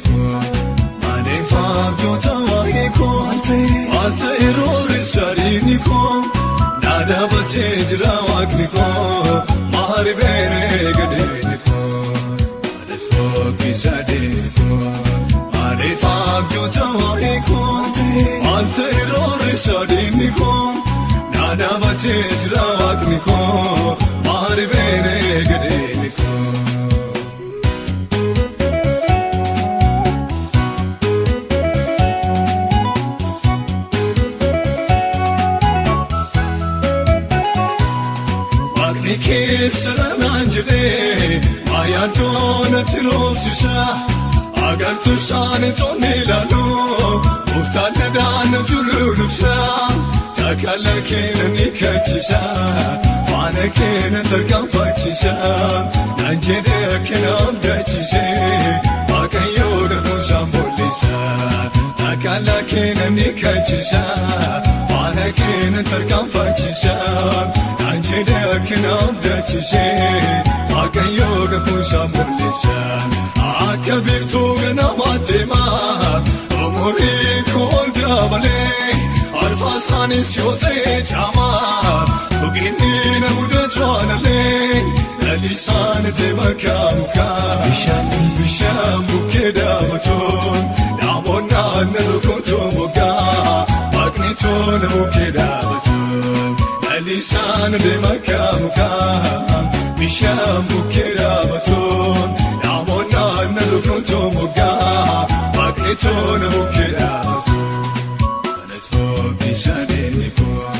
koo maaliif abjoota waa'ee koo maal ta'e roorri sadiini koo na dhaabatee jira waaqni koo maali beeree gadeeni koo maaliif fokkisa deeni koo maaliif abjoota waa'ee koo maal ta'e roorri sadiini koo na dhaabatee jira waaqni koo maali beeree gadeeni koo. Waaqni keessa naan jedhee maayyaaddoon natti roobsisa. Agartuu isaanii tolni ilaalu gooftaan nadaan na cululuqsa. Takkaala keenya ni kachisa faana keenya tarkaanfachisa. Naan jedhee akka na abdachise waaqayyoo dhabuusaan bollisa. Takkaala keenya ni kachisa faana keenya tarkaanfachisa. Naan jedhee akka na abdachise waaqayyoo dhabuusaan bollisa. Akka biiftuu ganamaa deemaa umurii koo dabalee alfaasaanis yoo ta'e jaamaa goginni na mudatu analee lalisaan deema kaamukaa bishaan bukkee daawwatuun namoonnaan na rukutu moggaa waaqni toona bukkee daawwatuun lalisaan deema kaamukaa bishaan bukkee daawwatuun namoonnaan na rukutu moggaa waaqni toona bukkee daawwatuun. Fokkisa deeni koo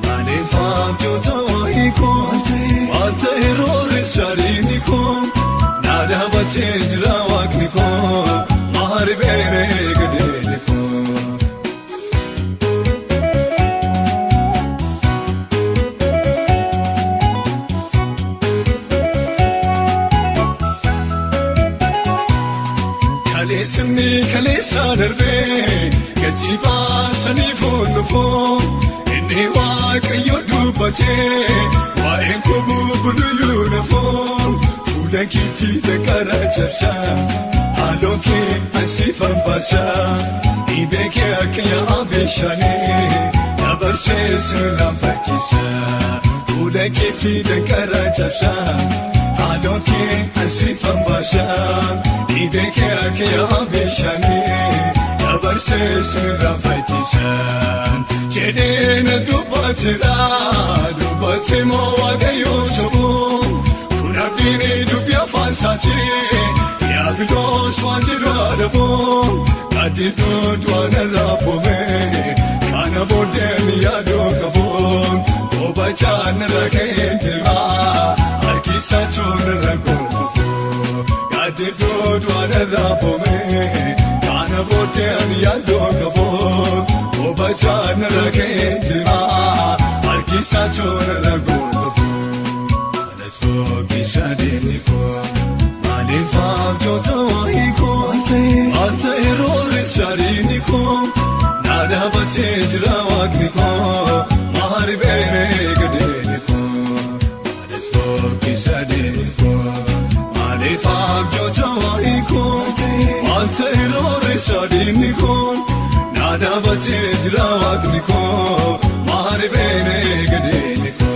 maaliif abjoota waa'ee koo maal ta'e roorri sadiini koo na dhaabatee jira waaqni koo maali beeree gadeeni koo. Kaleessinni kaleessa darbee gatii baasanii fuullufoo inni waaqayyo dubbatee waa'een koo bubbuluyyuu lafoo fuula keetti danqara cabsaa haaloo kee ansiifan baasaa dhibee kee akka yaa'a bishaanii dabarsee sirnaan fachiisa fuula keetti danqara cabsaa haaloo kee ansiifan baasaa dhibee kee akka yaa'a bishaanii dabarsee sirnaan fachiisa jedhee na dubbatira dubbate moo waaqayyo sobuu kun abdiin dubbii afaan isaati diiyaabiloos waan jedhu adaboo gaaddiduu du'aan irraa boome kana booddeen yaaduu qabu bobachaan irra ka'een deema harkisaa choon irra golbufu gaaddiduu du'aan irraa boome kana booddeen yaaduu qabu bobachaan irra ka'een deema harkisaa choon irra golbufu. Fokkisa deeni koo maaliif abjoota waa'ee koo maal ta'e roorri sadiini koo na dhaabatee jira waaqni koo maali beeree gadeeni koo maaliif fokkisa deeni koo maaliif abjoota waa'ee koo maal ta'e roorri sadiini koo na dhaabatee jira waaqni koo maali beeree gadeeni koo.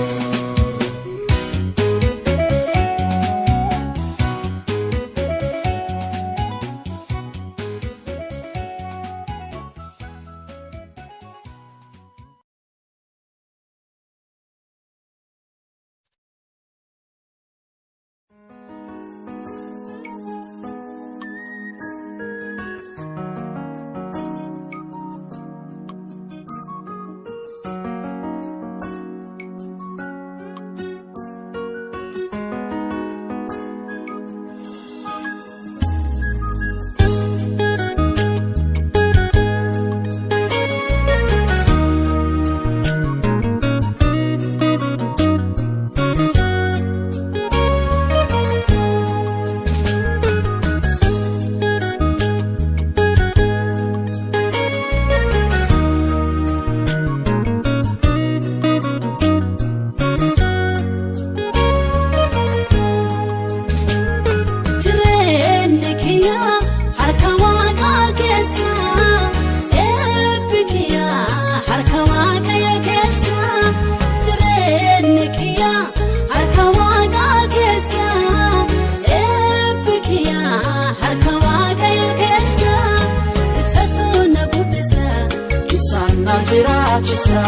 na jiraachisa.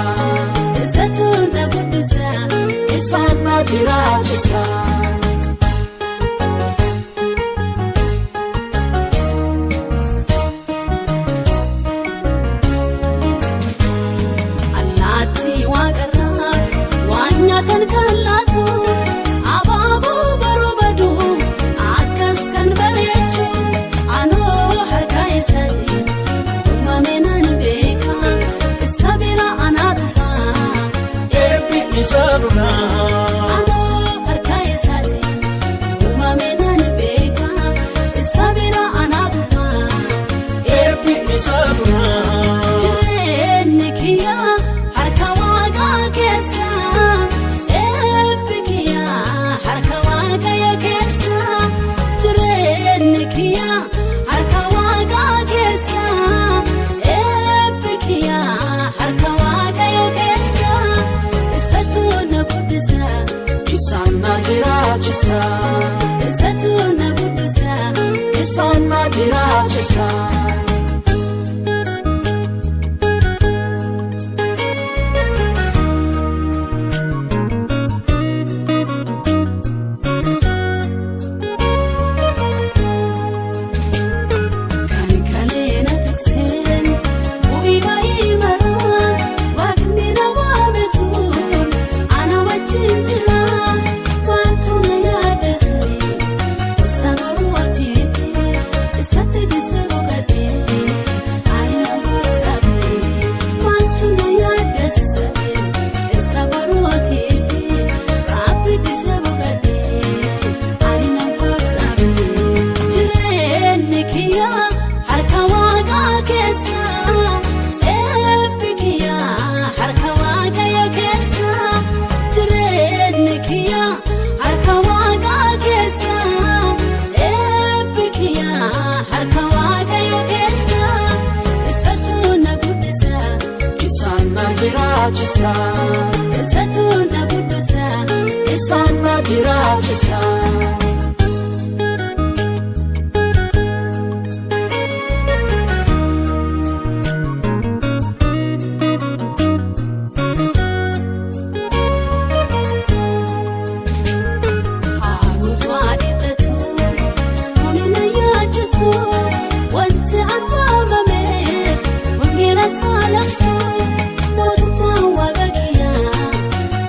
Isatu na guddisa. Isaan na jiraachisa. Allaattii waaqarraa waan nyaatan kan laatu abaaboo baruu baduu akkas kan bareechu anoo harka isaati uumame naan beeka isa bira anaa dhufa Eebbi isaa dhugaa. anoo harka isaati uumame naan beeka isa bira anaa dhufa. Eebbi isaa dhugaa. Jireenyi kiyyaa harka waaqaa keessa eebbi kiyyaa harka waaqayyo keessa jireenyi kiyyaa harka waaqaa keessa eebbi kiyyaa harka waaqayyo keessa isatu na guddisa Isaan na jiraachisa. isatu na guddisa. Isaan na jiraachisa. Kan kaleena tikseen bu'ii baay'ee maraa waaqni na waame sun ana wajjin jira wantu na yaadase saba ruwatiifi isatti dise boqodhee ani na gorsabe wantu na yaadase saba ruwatiifi rabbi dise boqodhee ani na gorsabe. Jireenyi kiyyaa harka waaqaa keessa eebbi kiyyaa harka waaqayyo keessa jireenyi kiyyaa harka waaqaa keessa eebbi kiyyaa harka waaqayyo keessa isatu na guddisa Isaan na jiraachisa. isatu na guddisa. Isaan na jiraachisa. Haaluutu dhiphatu kuni na yaachisu wanti argaamameef wangeela saalabsu mootummaa waaqa kiyyaa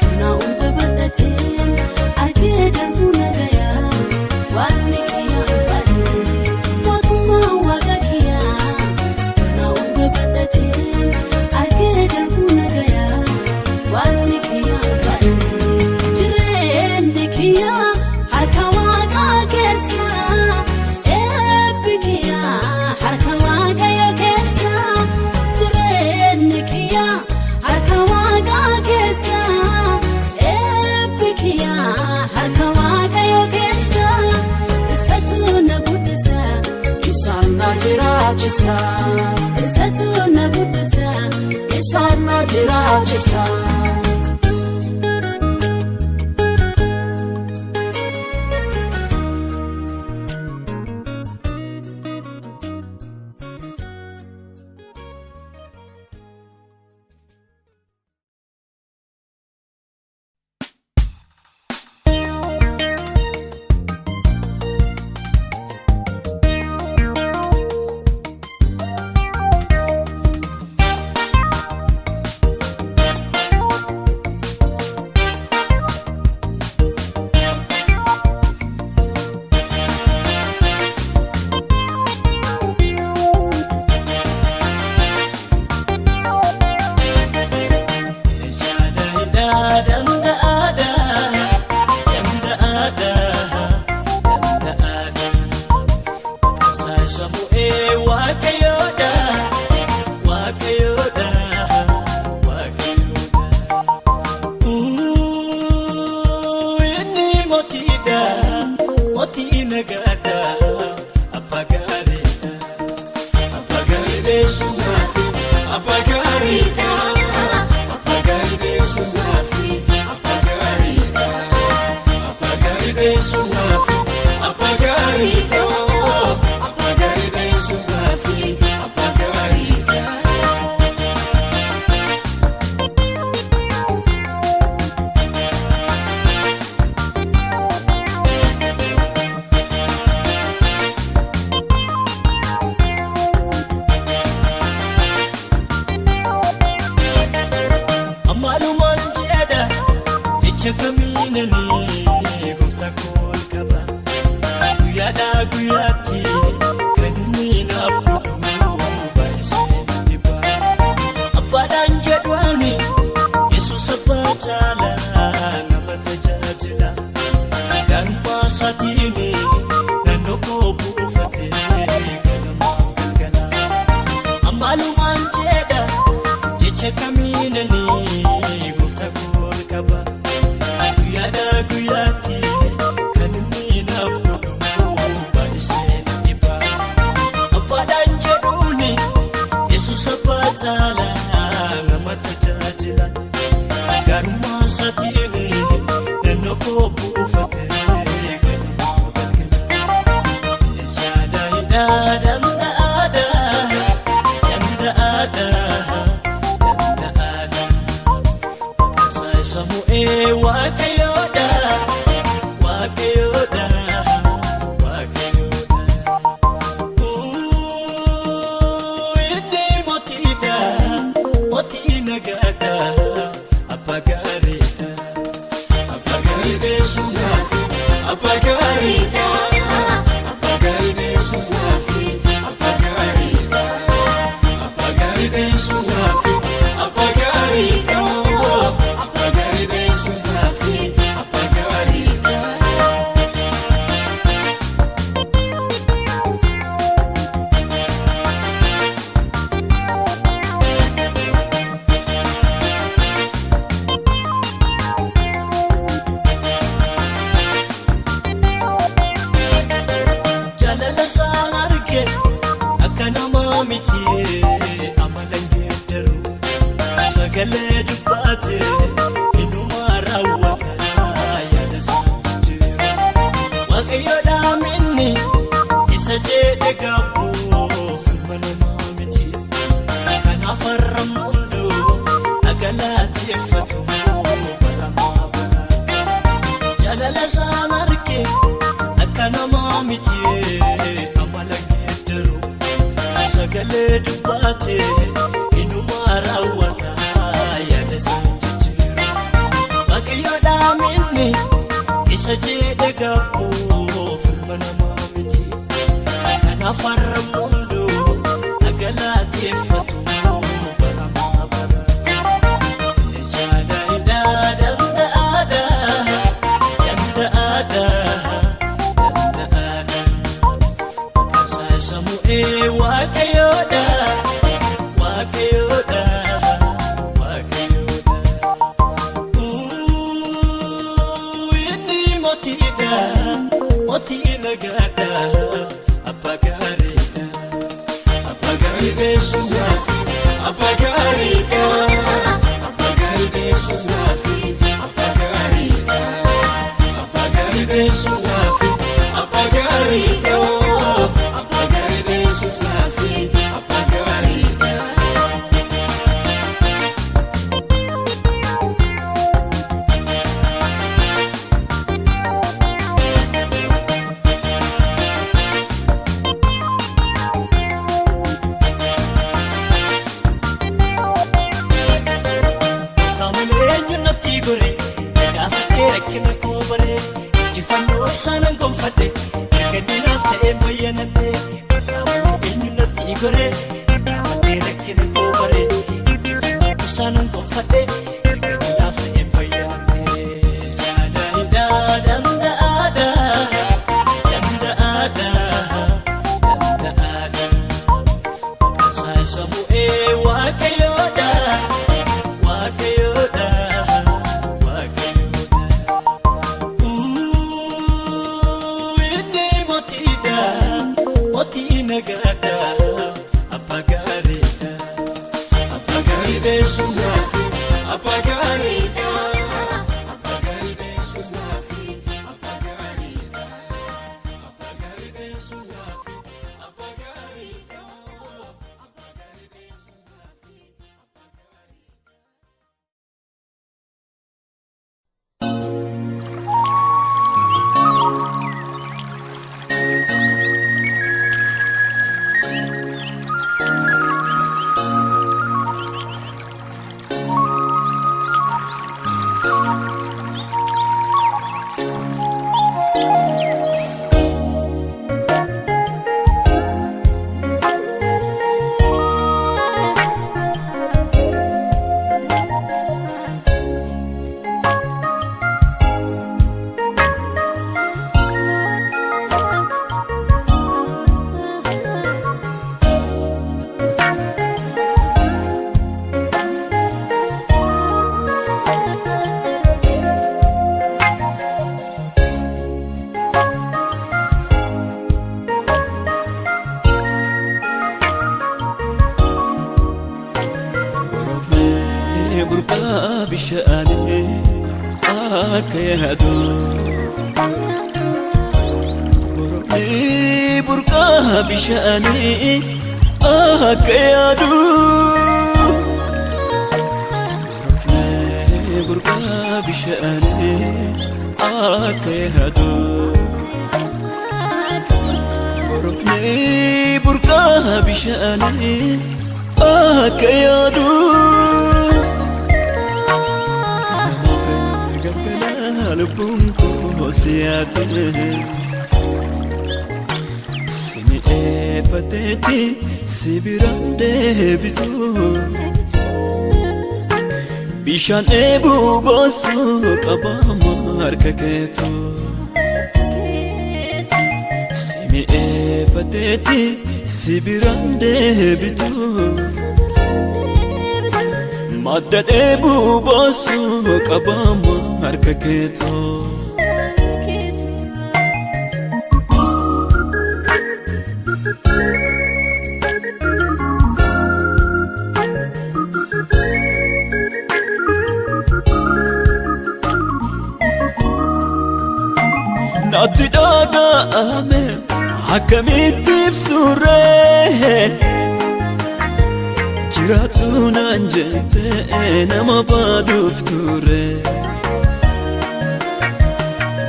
kana ol babal'atee argee darbuu nagayaa waaqni kiyyaa ulfaate mootummaa waaqa kiyyaa kana ol babal'atee argee darbuu nagayaa waaqni kiyyaa ulfaate. Jireenyi kiyyaa harka waaqaa keessa eebbi kiyyaa harka waaqayyo keessa jireenyi kiyyaa harka waaqaa keessa eebbi kiyyaa harka waaqayyo keessa isatu na guddisa Isaan na jiraachisa. isatu na guddisa. Isaan na jiraachisa. Abbaa gaariidha. Jecha kamiinanii gooftaa koo ol qaba. Guyyaadhaa guyyaatti kan inni naaf godhu baay'isee na dhiba. Abbaadhaan jedhuani Yesuus abbaa caalaa nama tajaajila. Gaarummaa isaatiin naannoo koo buufatee ganamaaf galgala. Ammaalumaan jedha jecha kamiinanii gooftaa koo ol qaba. Guyyaadhaa guyyaatti kan inni naaf godhu baay'isee na dhiba. Abbaadhaan jedhuuni Yesuus abbaa caalaa nama tajaajila. Gaarummaa isaatiin naannoo koo buufatee ganamaaf galgala. Jaadaayidaa danda'aadhaa danda'aadhaa danda'aadhaa. Maqaan isaa mu'ee waaqayyoodha waaqayyoodha waaqayyoodha. Inni mootiidha mootii nagaadha abbaa gaariidha. Abbaa gaariidha Yesuus naafi abbaa gaariidha. Abbaa gaariidha Yesuus naafi abbaa gaariidha. Abbaa gaariidha Yesuus naafi abbaa gaariidha. Abbaa gaariidha Yesuus naafi abbaa gaariidha. Jaalala isaan arge akka namaa miti amala geeddaru sagalee dubbaate inuma raawwata yaada isaan jiru. Waaqayyoodhaa minni isa jedhe gaabbuuf ilma namaa miti kanaaf har'a hunduu dhagalateeffatu baramaa bara. Jaalala isaan arge akka namaa miti amala geeddaru sagalee dubbaate inuma raawwata yaada isaan jijjiiru. Waaqayyoodhaa minni isa jedhe gaabbuuf ilma namaa miti kanaaf har'a hunduu dhagalateeffatu baramaa bara. Jaadaayidaa danda'aadhaa danda'aadhaa danda'aadhaa. Maqaan isaa mu'ee waaqayyoodha waaqayyoodha waaqayyoodha. Inni mootiidha mootii nagaadha abbaa gaariidha. Abbaa gaariidha Yesuus naafi abbaa gaariidha. Abbaa gaariidha Yesuus naafi abbaa gaariidha. Abbaa gaariidha Yesuus naafi abbaa gaariidha. Abbaa gaariidha Yesuus naafi abbaa gaariidha. Qaamolee eenyu natti gore gaafatee rakkina koo bare injifannoo isaanan gonfadhe erga diinaaf ta'ee bayyanadhe. Qaamolee eenyu natti gore gaafatee rakkina koo bare injifannoo isaanan gonfadhe erga diinaaf ta'ee bayyanadhe. Jaadaayidaa danda'aadhaa danda'aadhaa danda'aadhaa. Maqaan isaa mu'ee waaqayyoodha. Waaqayyoodha waaqayyoodha. Inni mootiidha mootii nagaadha abbaa gaariidha. Abbaa gaariidha Yesuus naafi abbaa gaariidha. Abbaa gaariidha Yesuus naafi abbaa gaariidha. Abbaa gaariidha Yesuus naafi abbaa gaariidha. Abbaa gaariidha Yesuus naafi abbaa gaariidha. Thank Burqaa bishaanii akka yaadu. Borofni burqaa bishaanii akka yaadu. Borofni burqaa bishaanii akka yaadu. Borofni burqaa bishaanii akka yaadu. Galgala lubbuun koo si yaadde. Sini eeffateetti si biraan deebitu. Bishaan dheebuu boosu qabamu harka keetu. Sini eeffateetti si biraan deebitu. Madda dheebuu boosu qabamu harka keetu. Natti dhaga'ame akkamitti ibsurree, jiraadhu naan jettee nama baaduuf ture.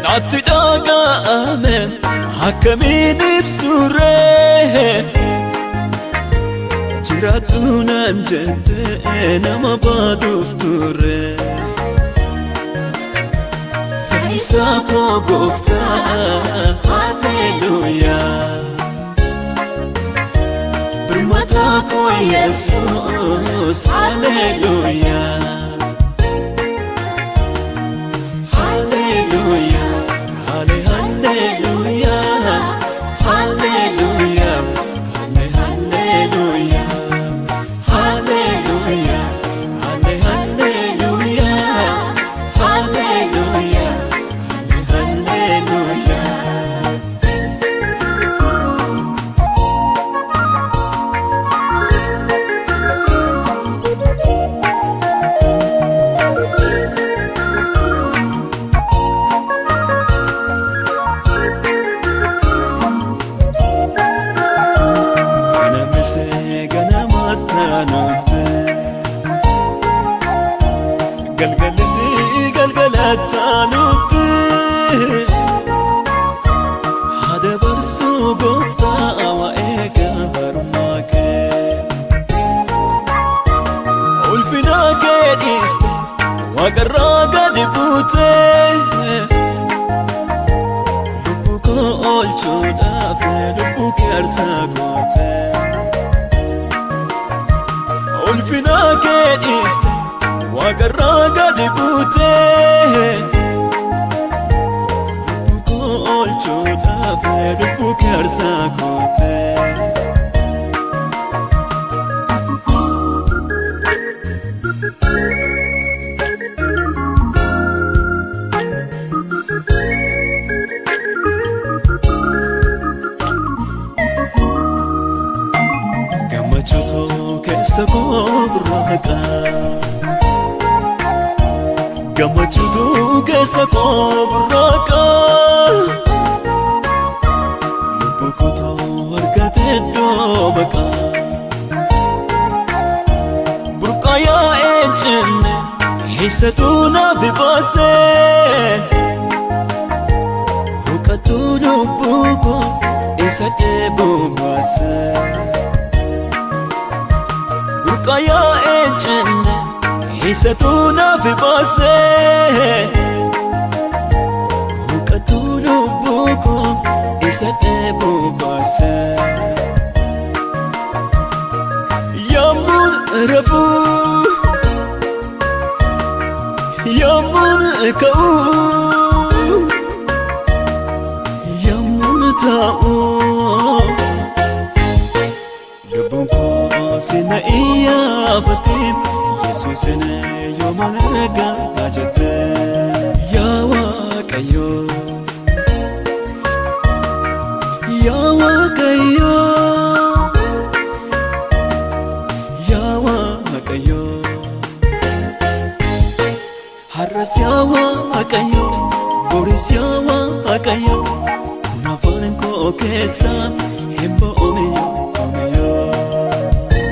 Natti dhaga'ame akkamiin ibsurree, jiraadhu naan jettee nama baaduuf ture. Fayyisaa koo gooftaa, haleluuyaa. Birmataa koo Yesuus, haleluuyaa. Haleluuyaa, hale haleluuyaa, haleluuyaa, hale haleluuyaa, haleluuyaa, hale haleluuyaa, haleluuyaa, hale haleluuyaa. Ganamse ganamattanutte, galgalisi galgalattanutti, hada barsuu gooftaa waa'ee gaarummaa kee. Ulfina kee dhiiste waaqarraa gadi buutee, lubbuu koo oolchuudhaaf lubbuu kee aarsaa goote. Ulfina kee dhiiste waaqarraa gadi buutee, lubbuu koo oolchuudhaaf lubbuu kee aarsaa goote. Gammachuutu keessa koo burraaqa. Gammachuutu keessa koo burraaqa. Lubbuu kootu argate iddoo baqa. Burqaa yaa'ee jenne eessatu naaf baasee? Huqatu lubbuu koo isa dheebuu baasee. Burqaa yaa'ee jenne eessatu naaf baasee? Huqatu lubbuu koo isa dheebuu baasee. Yammuun rafuu, yammuun ka'uu, yammuun taa'uu, lubbuun koo sina iyyaafate, Yesuusin yooman argaa jette. Yaa Waaqayyoo, yaa Waaqayyoo, yaa Waaqayyoo. Waaqayyo, boris yaa Waaqayyo, kun afaan koo keessa hin ba'umiyyuu omiyyuu.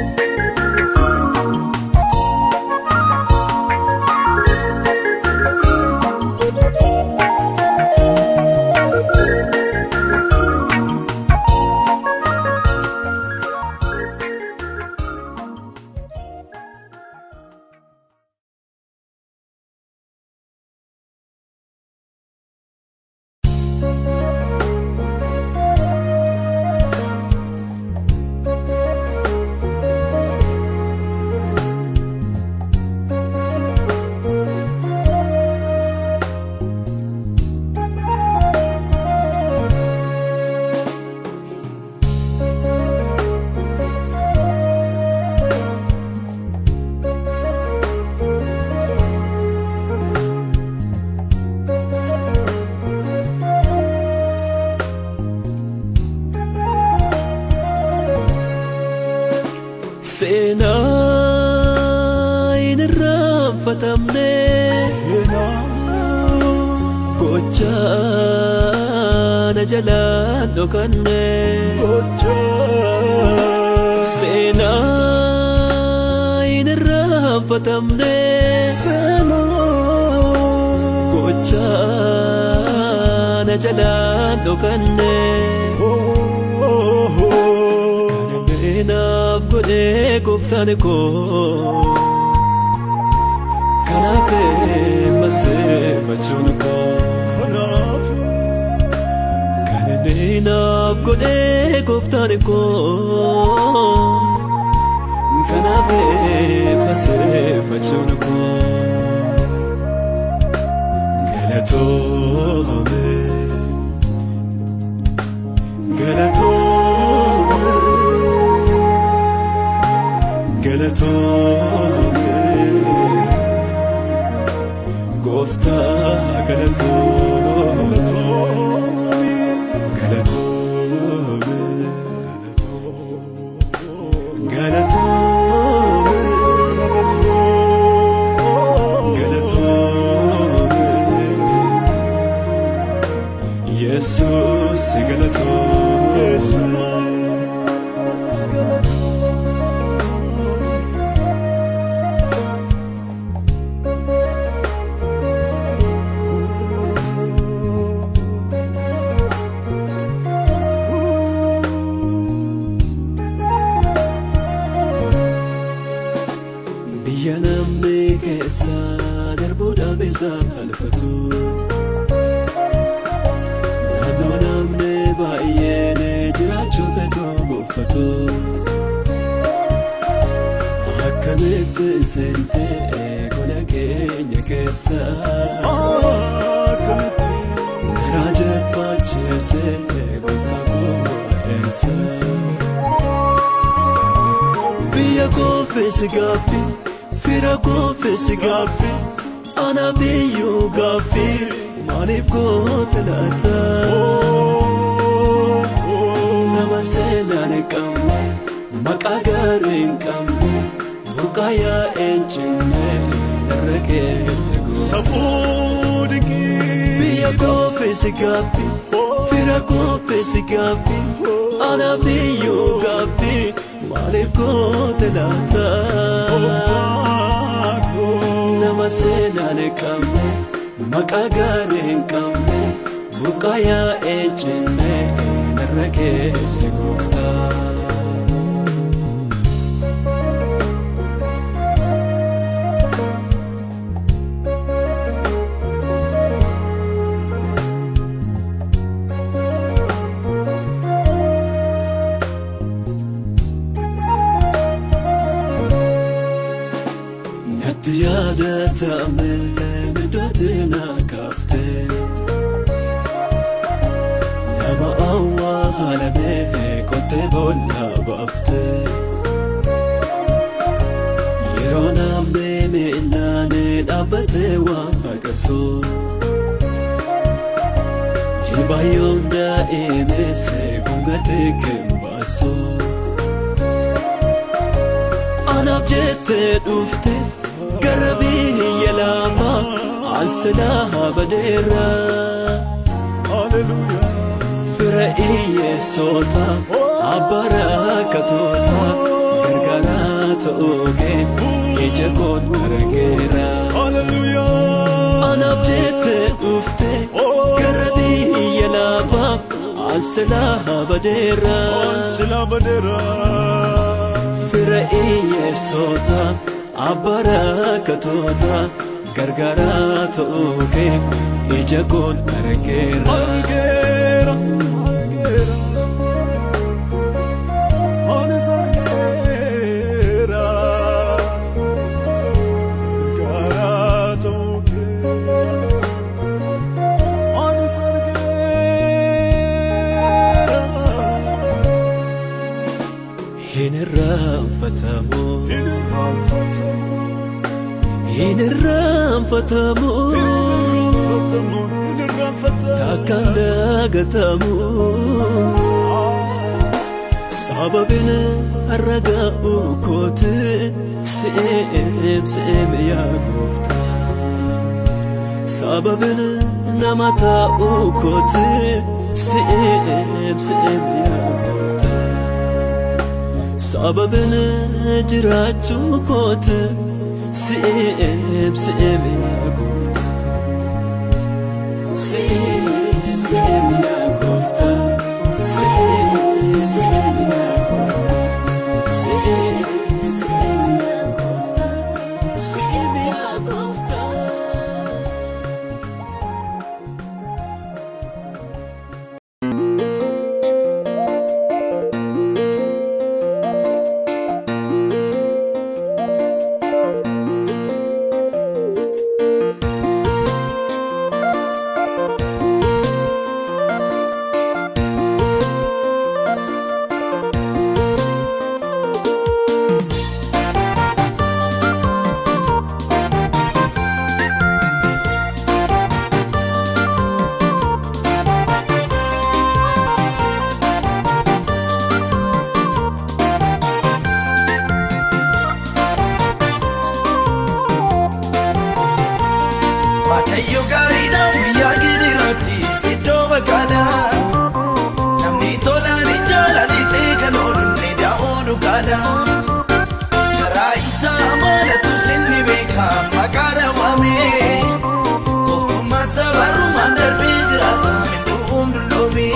Seenaa hin irraanfatamne, gochaa na jalaan dhokanne. Seenaa hin irraanfatamne, gochaa na jalaan dhokanne. Naaf godhee gooftaan koo, kanaaf maseeffachuun koo. Kan inni naaf godhee gooftaan koo, kanaaf maseeffachuun koo. Galatoome, galatoome, galatoome, gooftaa galatoome, galatoome, galatoome, galatoome, Yesuus galatoome. Biyya namni keessa darbuudhaaf isa alfatu. Naannoo namni baay'een jiraachuu fedhu uffatu. Akkamitti seentee gola keenya keessa? Karaa jeffachiisee gooftaa koo eessa? Biyya koofis gaaffi, fira koofis gaaffi, ana biyyuu gaaffi, maaliif goote laata? Nama seenaan hin qabne, maqaa gaarii hin qabne, burqaa yaa'ee hin cinne, irra keessa goota. Biyya koofis gaaffi, fira koofis gaaffi, ana biyyuu gaaffi, maaliif goote laata? Nama seenaan hin qabne, maqaa gaarii hin qabne, burqaa yaa'ee hin cinne, irra keessa gooftaa. Natti yaadatame iddootti na kaafte. Nama awwaalame qottee boolla baafte. Yeroo namni miidhaan dhaabbatee waaqessu, Jilbaayyoon daa'imesse gongatee kembaasu. Anaaf jettee dhufte gara biyya lafaa, Ansilaa badeera. Fira hiyyeessota abbaa rakkatoota gargaaraa ta'uu kee ija koon argeera. Anaaf jettee dhufte gara biyya lafaa ansilaa badeera. Fira hiyyeessota abbaa rakkatoota gargaaraa ta'uu kee ija koon argeera. Argeera, argeera, anis argeera, gargaaraa ta'uu kee, anis argeera. Hin irraanfatamu, Hin irraanfatamu, hin irraanfatamu, hin irraanfatamu, hin irraanfatamu. Takkaan dagatamu. Sababiin har'a ga'u kooti si'eem si'eem yaa gooftaa. Sababiin nama ta'u kooti si'eem si'eem yaa gooftaa. Sababiin jiraachuu kooti si'eem si'eem yaa gooftaa. Si'eem si'eem yaa gooftaa. Si'eem si'eem yaa gooftaa. Si'eem si'eem yaa gooftaa. Si'eem yaa gooftaa. Waaqayyo gaariidha guyyaa giriiraatti siddoo bakkaadha. Namni tolaan jaalanii ta'e kan oolu ni daa'uu dhugaadha. Karaa isaa maalatu sinni beeka maqaa dhawaame. Gooftummaa sabarumaan darbee jiraata minduum dulloome.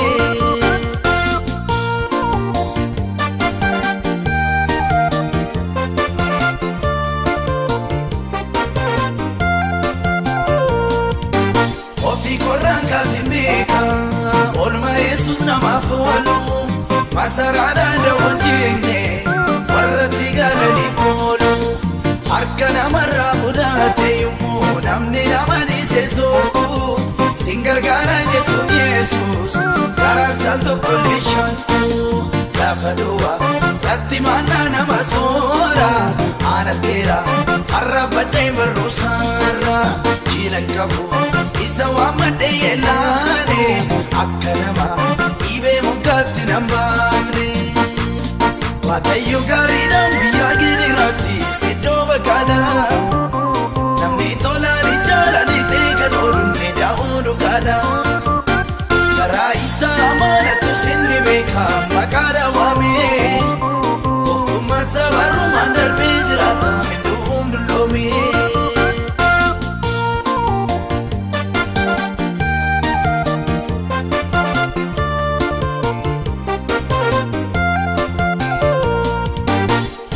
Ofii korraan kaasin beeka oolmaa Yesuus namaaf oolu masaraadhaan dawwan jenne warratti galaniif oolu harka namarraa fudhate yommuu namni nama dhiise sooku sin gargaara jechuun Yesuus karaan isaan tokko illee shakku lafa duwwaa ratti maannaa nama soora aanatteera har'a baddee barruusaarra jiilan qabu. Isa waammadhe yeelaane akka nama dhibee moggaatti nan baafne. Waaqayyo gaariidha guyyaa giriiraatti siddoo bakkaadha. Namni tolaan jaalanii ta'e kan oolu ni daa'uu dhugaadha. Karaa isaa maalatu sinni beeka maqaa dhawaame. Gooftummaa sabarumaan darbee jiraata minduum dulloome.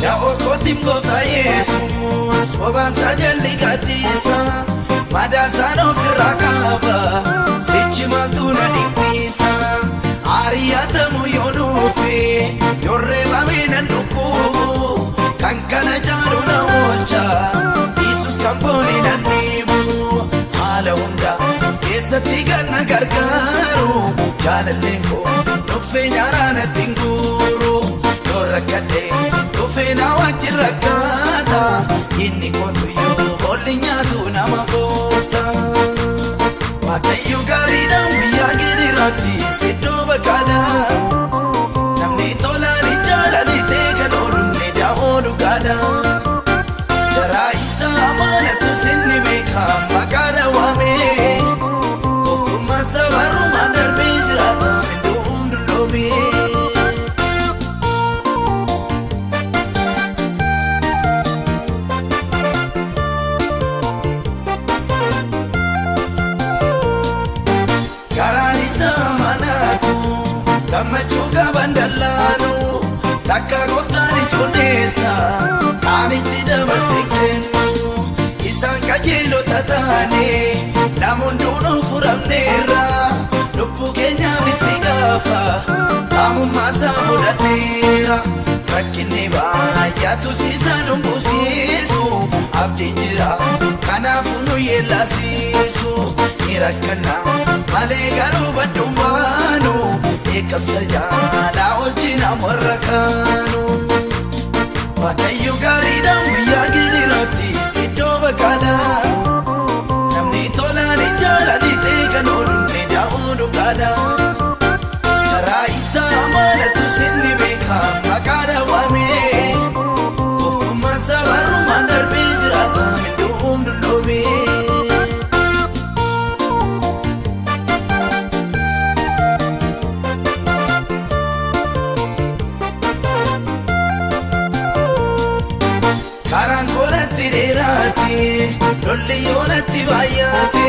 Da'oo kootiin gooftaa Yesuus bobaansaa jalli gadhiisa madaasaan ofirraa qaba sichi maaltu na dhiphisa ari'atamu yoo dhufe yoo reebame nan dhukkubu kan kana caalu na oolcha Yesuus kan fooni nan dhiibu haala hunda keessatti kan na gargaaru jaalalleen koo dhuffee nyaaraa natti hin guuru. Yoo rakkadhes dhufee na wajjin rakkaata inni kootu yoo boolli nyaatu nama goofta. Waaqayyo gaariidha guyyaa giriiraatti siddoo bakkaadha. Namni tolaan jaalanii ta'e kan oolu ni daa'uu dhugaadha. Garaa isaa maalatu sinni beeka maqaa dhawaa. Gammachuu qaban dallaanu takka gooftaan ijoolleessa kaan itti dabarse kennu isaan qajeelota taane namoonni hunduu furamneerra lubbuu keenyaaf itti gaafa qaamummaa isaa fudhateera rakkinni baay'atu siisaan dhumbuusiisu abdiin jira kanaafuu nu yeellasiisu ni rakkanna malee garuu baddumaanu beekamsa jaalaa olchina warra kaanu. Waaqayyo gaariidhaan guyyaa giriiraatti iddoo bakkaadha. Namni tolaan jaalanii ta'e kan oolunne daa'uu dhugaadha. Karaa isaa maalatu sinni beeka maqaa dhawaame. Gooftummaan sabarummaan darbee jiraata minduun dulloome. Karaan koolatti dheeraate lolli yoonatti baay'ate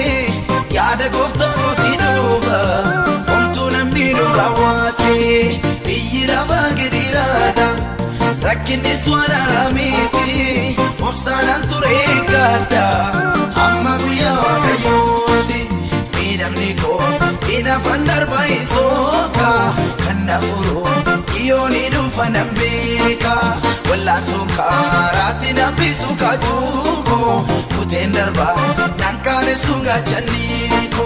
yaada gooftaa kootii duuba homtuu namni nu raawwate biyyi lafaa gidiraadha rakkinnis waan haaraamiti obsaanaan ture eeggadha hamma guyyaa waaqayyooti miidhamni koo hin hafan darbaa hin sooka kan na furu dhiyyoon dhufa nan beeka wallaansoon karaatti nambisu kaachuuko kuteen darba nan kaanessu gaachanniiko.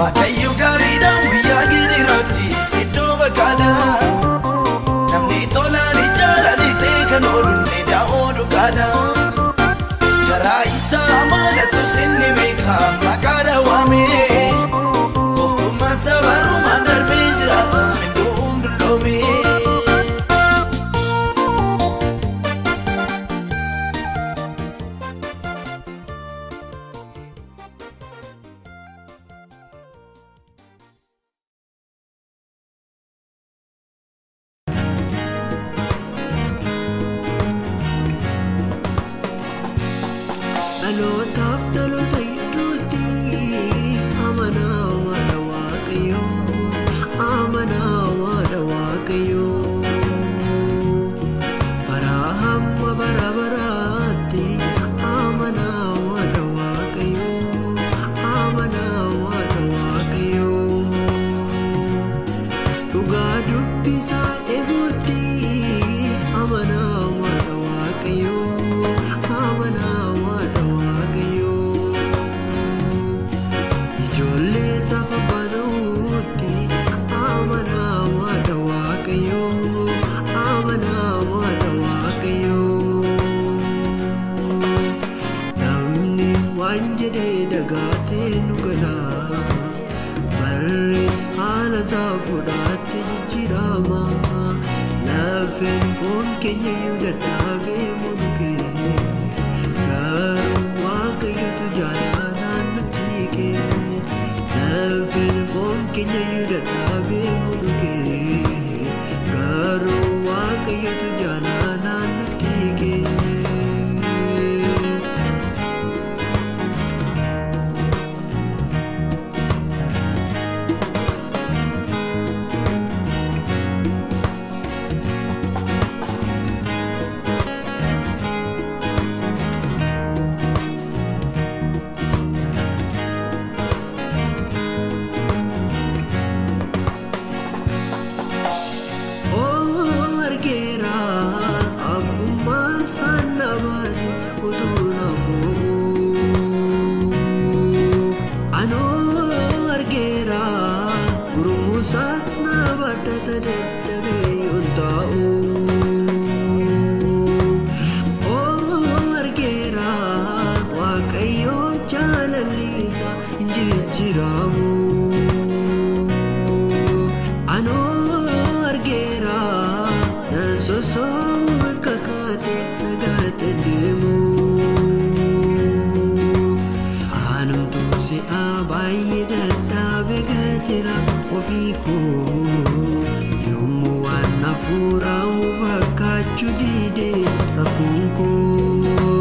Waaqayyo gaariidhaan guyyaa giriiraatti iddoo bakkaadha. Namni tolaan jaalanii ta'e kan oolunne daa'uu dhugaadha. Karaa isaa maalatu sinni beeka maqaa dhawaame. Gooftummaan sabarumaan darbee jiraata minduun dulloome. Dhalootaaf dhaloota gidduutti amanaa waadha Waaqayyoo, amanaa waadha Waaqayyoo. Bara hamma bara baraatti amanaa waadha Waaqayyoo, amanaa waadha Waaqayyoo. Dhugaa dubbisaa eeguutti amanaa waadha Waaqayyoo, amanaa waadha Waaqayyoo. Ijoollee safa banuutti amanaa waadha Waaqayyoo, amanaa waadha Waaqayyoo. Namni waan jedhee dagaatee nu gala. Barrees haala isaa fudhatte jijjiirama. Lafeen foon keenya iyyuu dadhabee mul'e. Garuu Waaqayyotu jaalalaan nutti hiike. Lafeen foon keenya iyyuu dadhabee mul'e. Garuu Waaqayyotu jaalalaan nutti hiike. Oo argeera abbummaa isaan nabaate utuu nafuu. Anoo argeera gurmuusaa na baddata dadhabee yoon taa'u. Oo argeera Waaqayyoo jaalalli isaa hin jijjiiramu. Anoo argeera na sosoobu kakaate nagaate deemu. Anumtuu si'a baay'ee dadhabe gateera ofii koo. Yommuu waan hafuuraamu fakkaachuu dide rakkoon koo.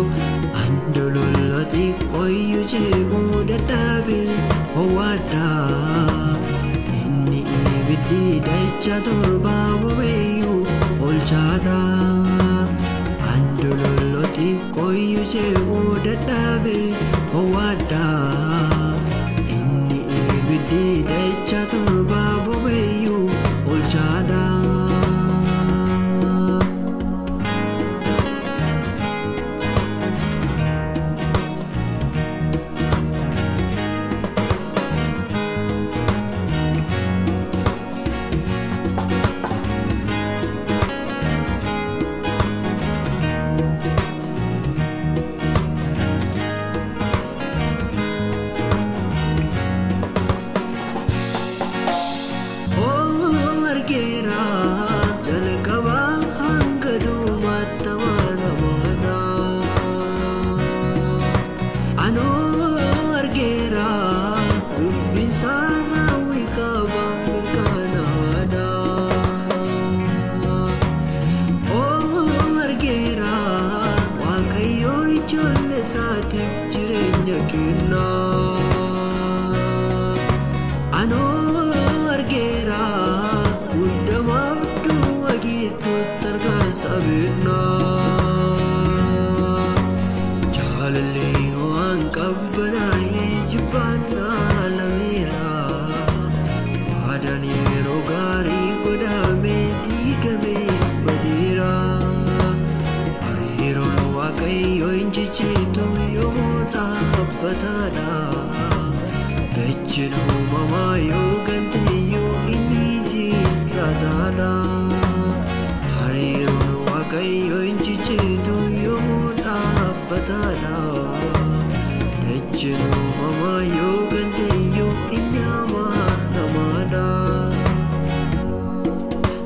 Andolola xiqqooyyuu jeequu dadhabe ho'aadha. Inni ibiddi dacha torbaa bobeeyyuu olchaadha. Andolollo xiqqooyyuu ce'uu dadhabe ho'aadha. Inni ibiddi dacha torbaa bobeeyyuu olchaadha.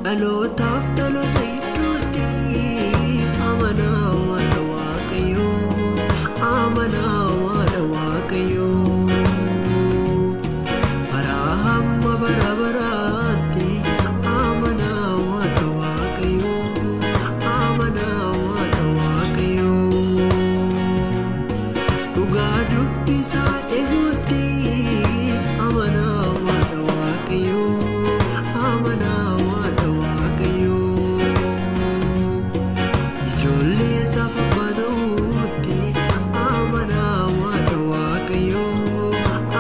Dhalootaf dhaloota gidduutti amanaa waadha Waaqayyoo, amanaa waadha Waaqayyoo. Bara hamma bara baraatti amanaa waadha Waaqayyoo, amanaa waadha Waaqayyoo. Dhugaa dubbisaa eeguutti amanaa waadha Waaqayyoo, amanaa waadha Waaqayyoo. Ijoollee safa banuutti amanaa waadha Waaqayyoo,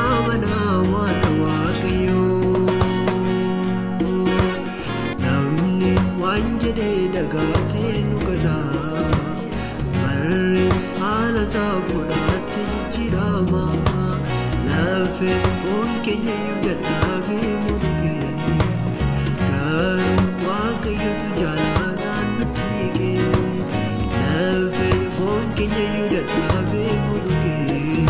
amanaa waadha Waaqayyoo. Namni waan jedhee dagaatee nu gada, barrees haala isaa fudhaatti jijjiirama. Lafeen foon keenya yoo dadhabee murgee, garuu Waaqayyotu jaalalaan nutti hiike. Lafeen foon keenya yoo dadhabee murgee,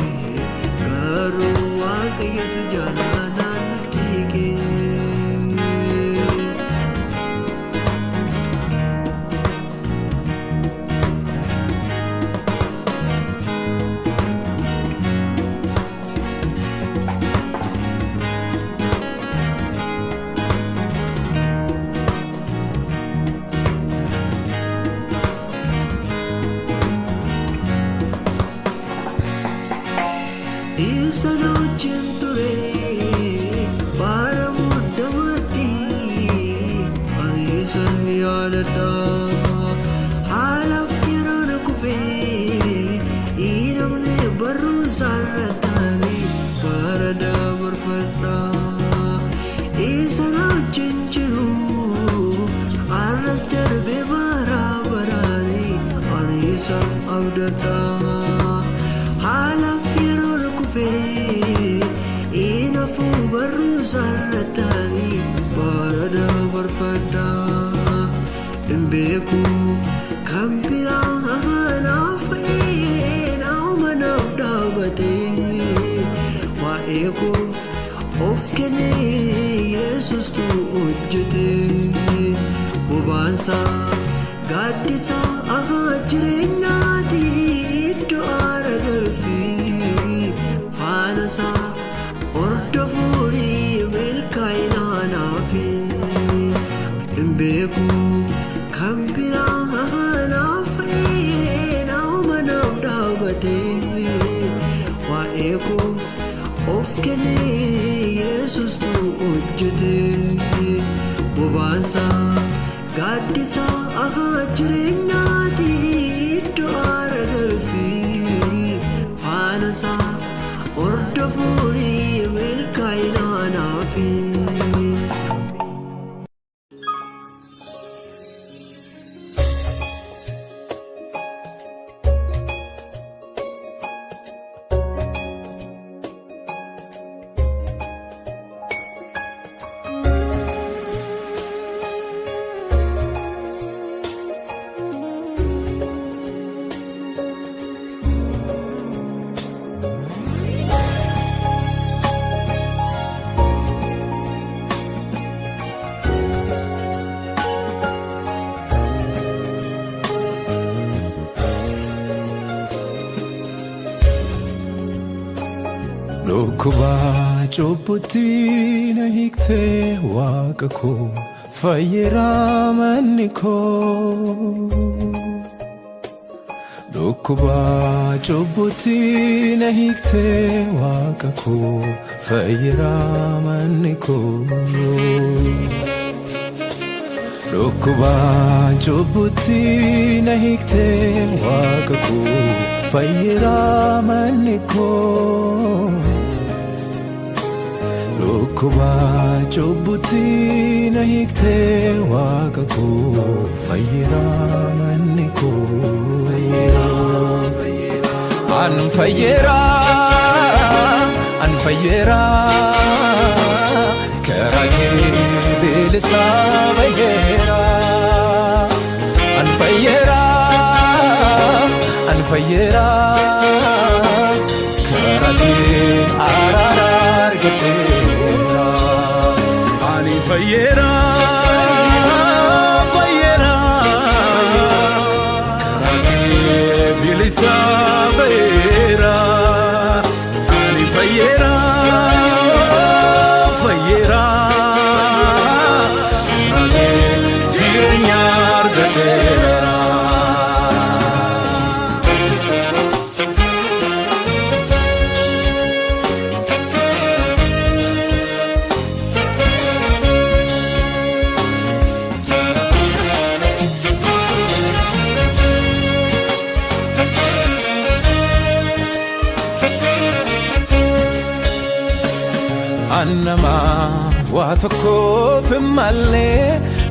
garuu Waaqayyotu jaalalaan nutti hiike. Isa wajjin ture bara muddamatti ani isan yaadadha. Haalaaf yeroon kufee namni barruu isaarra taa'anii bara dabarfadha. Isa wajjin jiru arras darbee bara baraanii ani isan abdadha. Haalaaf yeroon kufee inaafuu barruu isaarra taa'anii bara dabarfadha. Hin beeku kan biraa naaf ta'ee nama naaf dhaabatee waa'ee koof of kennee Yesuustu hojjete. Bobaansaa gaaddisaa jireenyaati iddoo aara galfii faanasaa hordofuun milkaa'ina naafi. Hin beeku kan biraa naaf ta'ee nama naaf dhaabatee waa'ee koof of kennee Yesuustu hojjete. Obaansa gaaddisa ahaa jireenyaati iddoo aara galfii faanasaa hordofuuni milkaa'ina naafi. Dhukkuba cubbutti na hiiktee waaqa koo fayyeraa manni koo. Dhukkuba cubbutti na hiiktee waaqa koo fayyeraa manni koo. Dhukkuba cubbutti na hiiktee waaqa koo fayyeraa manni koo. Dhukkuba cubbutti na hiiktee waaqa koo fayyeraa manni koo. An fayyeraa, an fayyeraa, karaa kee bilisaa bayyeeraa. An fayyeraa, an fayyeraa, karaa kee araara argadheera. Ani fayyeera, fayyeera, karaa kee bilisa ba'eera. Ani fayyeera, fayyeera, karaa kee jireenya argateera. Annama waa tokkoof hin mallee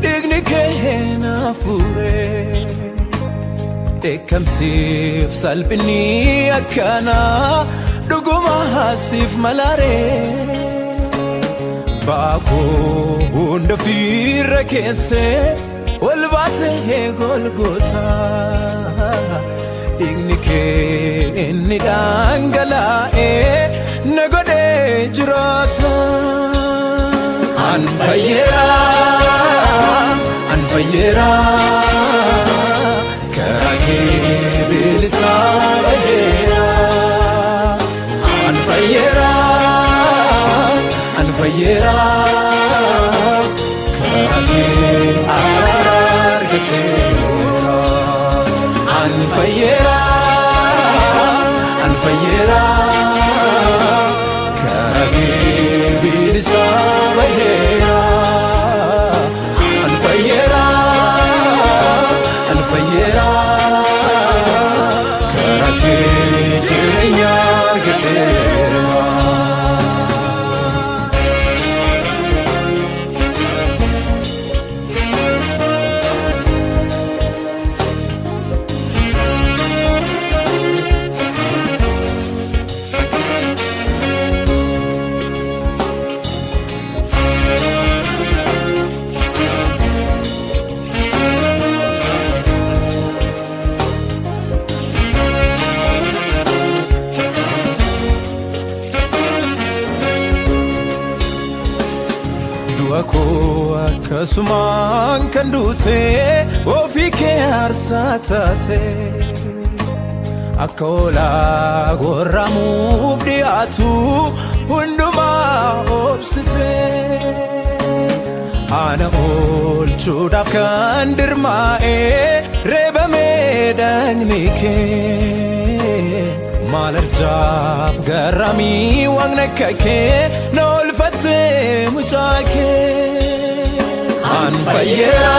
dhiigni kee na fuure. Dheekkamsiif salphinni akkanaa dhuguma siif malaaree. Baakuu hunda fiirra keessee ol baatee Golgotaa. Dhiigni kee inni dhangala'ee na godhee jiraata. An fayyeeraa, an fayyeeraa, karaa kee bilisaa baheeraa. An fayyeeraa, an fayyeeraa, karaa kee araara argadheera. An fayyeeraa, an fayyeeraa, karaa kee bilisaa baheeraa. An fayyeeraa, an fayyeeraa, karaa kee jireenya argadheera. Du'a koo akkasumaan kan duute ofii kee aarsaa taate akka hoolaa gorramuuf dhiyaatu hundumaa obsite ana oolchuudhaaf kan dirmaa'e reebamee dhagni kee maal arjaaf garraamii waaqna akka kee na oolfatte mucaa kee. An fayyeera,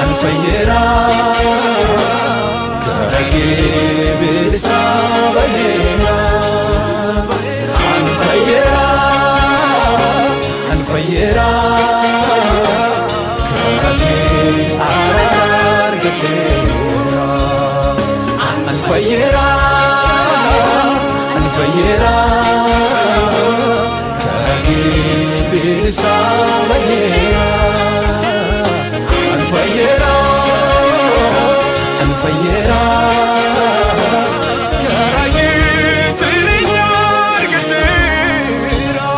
an fayyeera, karaa kee bilisa baheera. An fayyeera, an fayyeera, karaa kee araara argateera. An fayyeera, an fayyeera, karaa kee bilisa baheera. An fayyeera, an fayyeera, karaa kee jireenya argateera.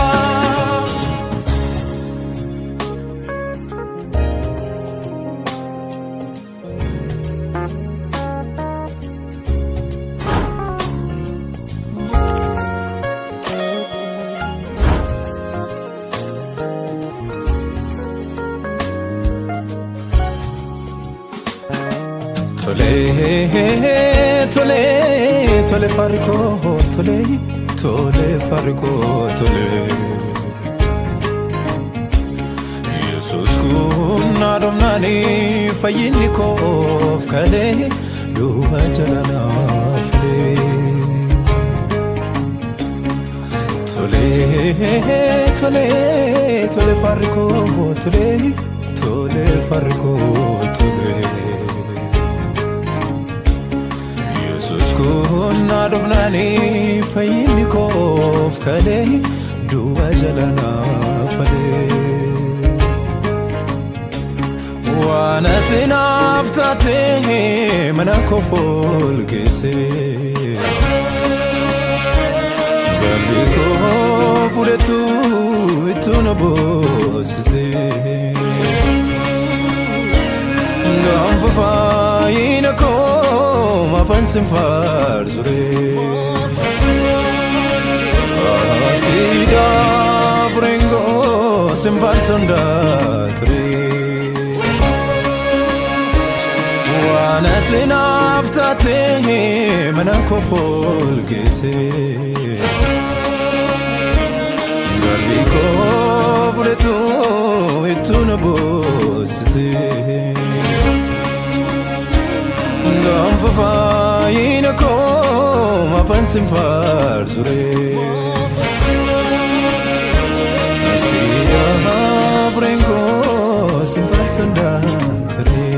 Tole, tole, tole farko, tole, tole farko, tole. Yesus kun naadhomnaani fayyinni koof kalee duuba jala naaf lee. Tole, tole, tole farko, tole, tole farko, tole. Yesus kun naadhomnaani fayyinni koof kalee duuba jala naaf lee. Waan ati naaf taate mana koo folgeesse. Galli koo fudhatu ittuu na boosise. Gaanfa faayina koo maafan sin faarsure. Siidaa furengoo sin faarsan ture. Waan ati naaf taate mana koo folgeesse. Galli koo fudhatu ittuu na boosise. Gaanfa faayina koo maafan sin faarsure. Siidaa furengoo sin faarsan ture.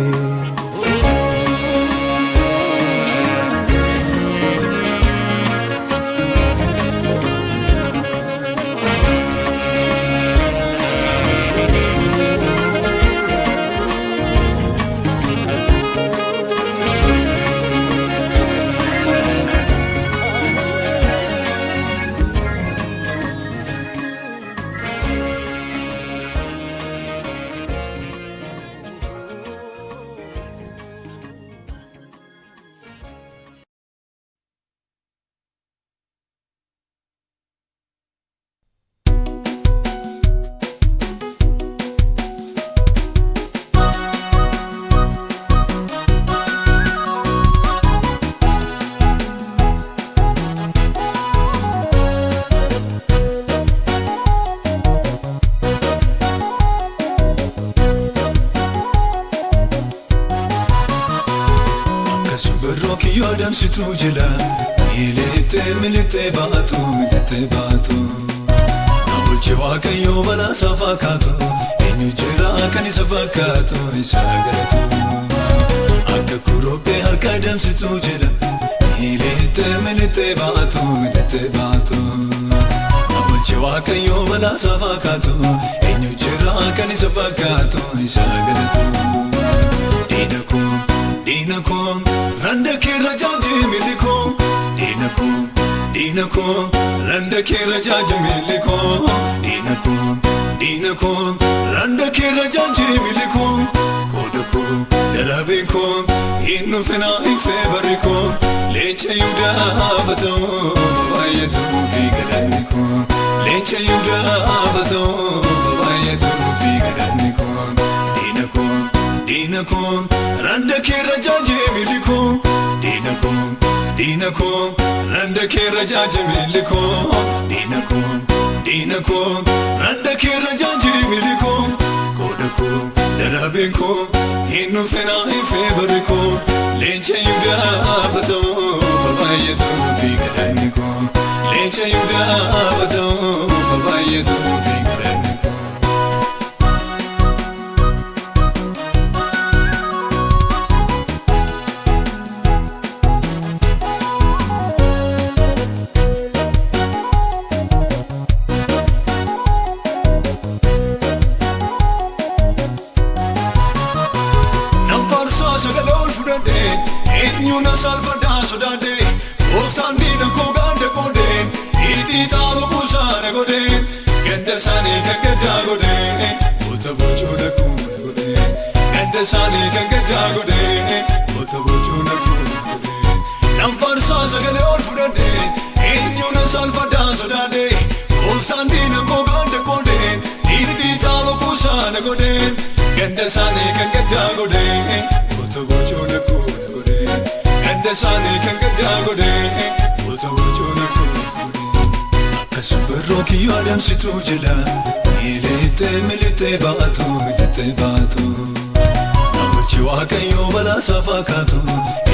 Akka simbirroo kiyyoo adamsituu jila milittee milittee baatu milittee baatu. Na bulche Waaqayyoo balaasaa fakkaatu, eenyu jira kan isa fakkaatu isa galatu. Akka kuruphee harka adamsituu jila milittee milittee baatu milittee baatu. Na bulche Waaqayyoo balaasaa fakkaatu, eenyu jira kan isa fakkaatu isa galatu. Diina koo, diina koo, randa keerra jaaje miilli koo. Diina koo, diina koo, randa keerra jaaje miilli koo. Diina koo, diina koo, randa keerra jaaje miilli koo. Qooda koo, darabeen koo, hin dhufinaa hin feebarri koo. Leenca Yihudaa ta'uu baay'atuu fi galanni koo. Leenca Yihudaa ta'uu baay'atuu fi galanni koo. Diina koo, diina koo, randa keerra jaaje miilli koo. Diina koo, diina koo, randa keerra jaaje miilli koo. Diina koo, Diina koo randa keerra jaajee miilli koo qooda koo darabeen koo hin dhufeenaa hin feebarri koo leenca Yihudaa bata'uu baay'atuu fi gadaanni koo leenca Yihudaa bata'uu baay'atuu fi gadaanni koo. Eenyuun salphadhaa sodaadhe gooftaan diina koo gaadha qoodhe hidhii xaaba kuusaana godhe gadda isaanii kan gaddaa godhe goota boocuu lakkuu godhe gadda isaanii kan gaddaa godhe goota boocuu lakkuu godhe nan faarsaa sagalee ol fudhadhe eenyuun salphadhaa sodaadhe gooftaan diina koo gaadha qoodhe hidhii xaaba kuusaana godhe gadda isaanii kan gaddaa godhe goota boocuu lakkuu gadda isaanii kan gaddaa godhe goota boocuu lakkuu godhe. Akka simbirroo kiyyoo adamsituu jala miilixee miilixee baatu miilixee baatu. Namoochi Waaqayyoo balaa isaa fakkaatu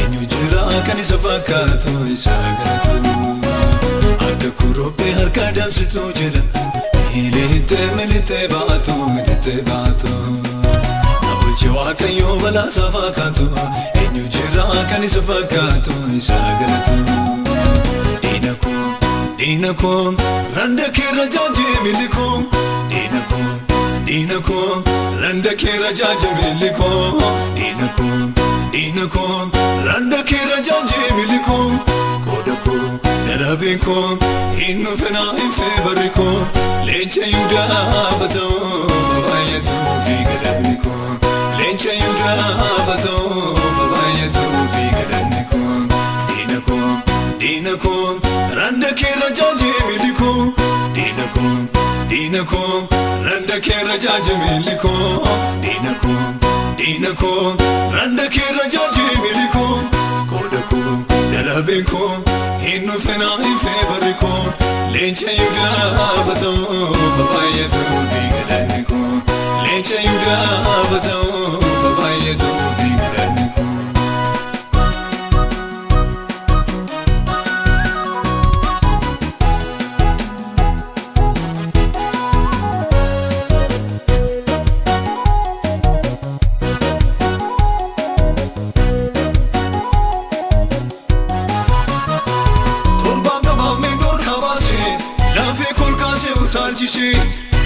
eenyu jira kan isa fakkaatu isa galatu. Akka kuruphee harka adamsituu jala miilixee miilixee baatu miilixee baatu. Namoochi Waaqayyoo balaa isaa fakkaatu eenyu jira kan isa fakkaatu isa galatu. Diina koo diina koo randa keerra jaajee miilli koo diina koo diina koo randa keerra jaajee miilli koo diina koo diina koo randa keerra jaajee miilli koo qooda koo darabeen koo hin dhufeenaa hin feebarri koo leenca Yihudaa bata'uu baay'atuu fi gadaanni koo leenca Yihudaa bata'uu baay'atuu fi gadaanni koo diina koo diina koo randa keerra jaajee miilli koo diina koo diina koo randa keerra jaajee miilli koo diina koo diina koo randa keerra jaajee miilli koo qooda koo darabeen koo hin dhufeenaa hin feebarri koo leenca Yihudaa bata'uu baay'atuu fi gadaanni koo leenca Yihudaa bata'uu baay'atuu fi gadaanni koo.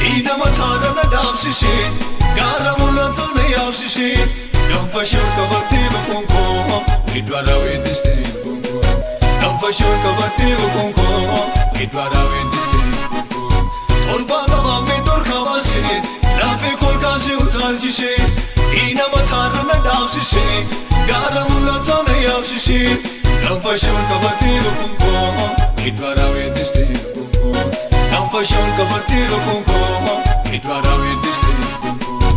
Diina mataarra na dhaabsisee gaara mul'ataa na yaabsisee gaanfa ishee ol qabattee boqoon koo iddoo alaa weeddistee boqoon koo gaanfa ishee ol qabattee boqoon koo iddoo alaa weeddistee boqoon koo torbaan qabaamee dhorkaa baasee laafee kolkaasee utaalchisee diina mataarra na dhaabsisee gaara mul'ataa na yaabsisee gaanfa ishee ol qabattee boqoon koo iddoo alaa weeddistee boqoon koo. Gaanfa ishee ol qabattee boqoon koo iddoo alaa weeddistee boqoon koo.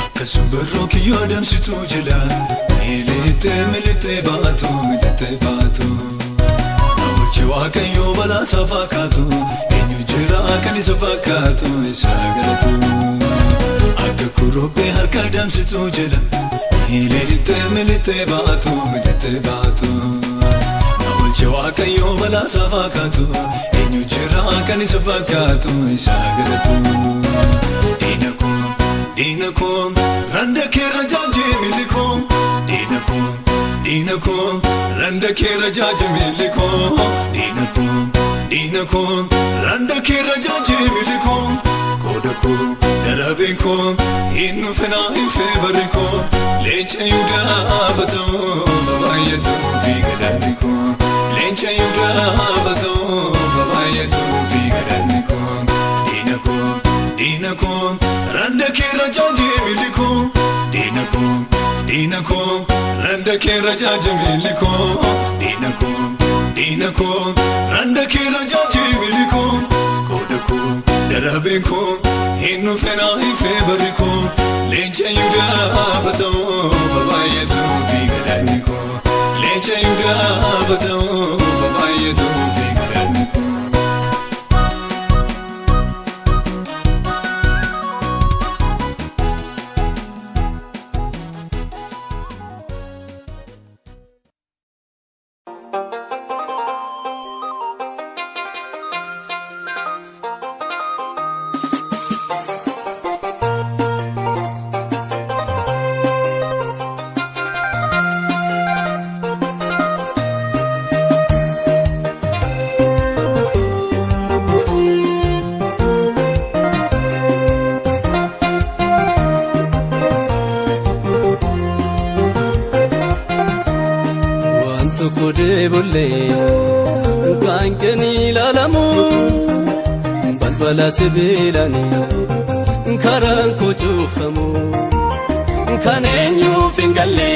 Akka simbirroo kiyyoo adamsituu jala miilixee miilixee baatu miilixee baatu. Namoochi Waaqayyoo balaa isaa fakkaatu eenyu jira kan isa fakkaatu isa galatu. Akka kuruphee harka adamsituu jala miilixee miilixee baatu miilixee baatu. Namoochi Waaqayyoo balaa isaa fakkaatu eenyu jira kan isa fakkaatu isa galatu. Diina koo diina koo randa keerra jaajee miilli koo diina koo diina koo randa keerra jaajee miilli koo diina koo diina koo randa keerra jaajee miilli koo qooda koo darabeen koo hin dhufeenaa hin feebarri koo leenca Yihudaa bata'uu baay'atuu fi gadaanni koo leenca Yihudaa bata'uu baay'atuu fi gadaanni koo diina koo diina koo randa keerra jaajee miilli koo diina koo diina koo randa keerra jaajee miilli koo diina koo diina koo randa keerra jaajee miilli koo qooda koo darabeen koo hin dhufeenaa hin feebarri koo leenca Yihudaa bata'uu baay'atuu fi gadaanni koo leenca Yihudaa bata'uu baay'atuu fi gadaanni koo. Tokko deebollee kan ilaalamu balbala sibiilanii karaan koo cufamu kan eenyuuf hin galle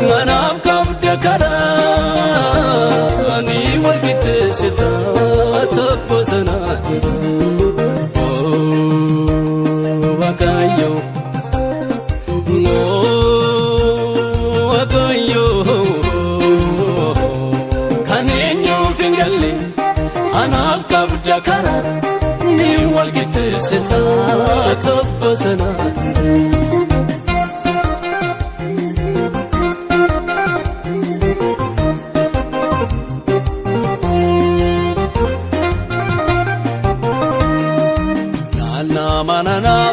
manaaf qabda karaa ni wal qixxeessita tabba sanaa Waaqayyo. Kan eenyuuf hin galle anaaf qabda karaa ni wal qixxeessita tabba sanaa. Naannaa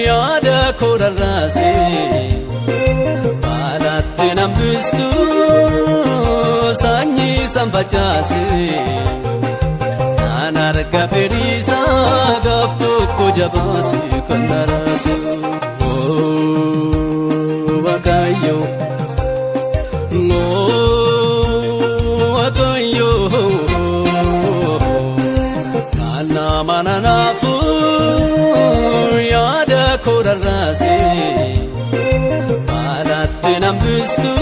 yaada koo rarraasee baalaatti nambistu sanyii san facaasee kan arga fedhiisaa gaaf tokko jabaasee kan daraase. Waaqayyo Waaqayyo naannaa yaada koo rarraasee baalaatti nambistu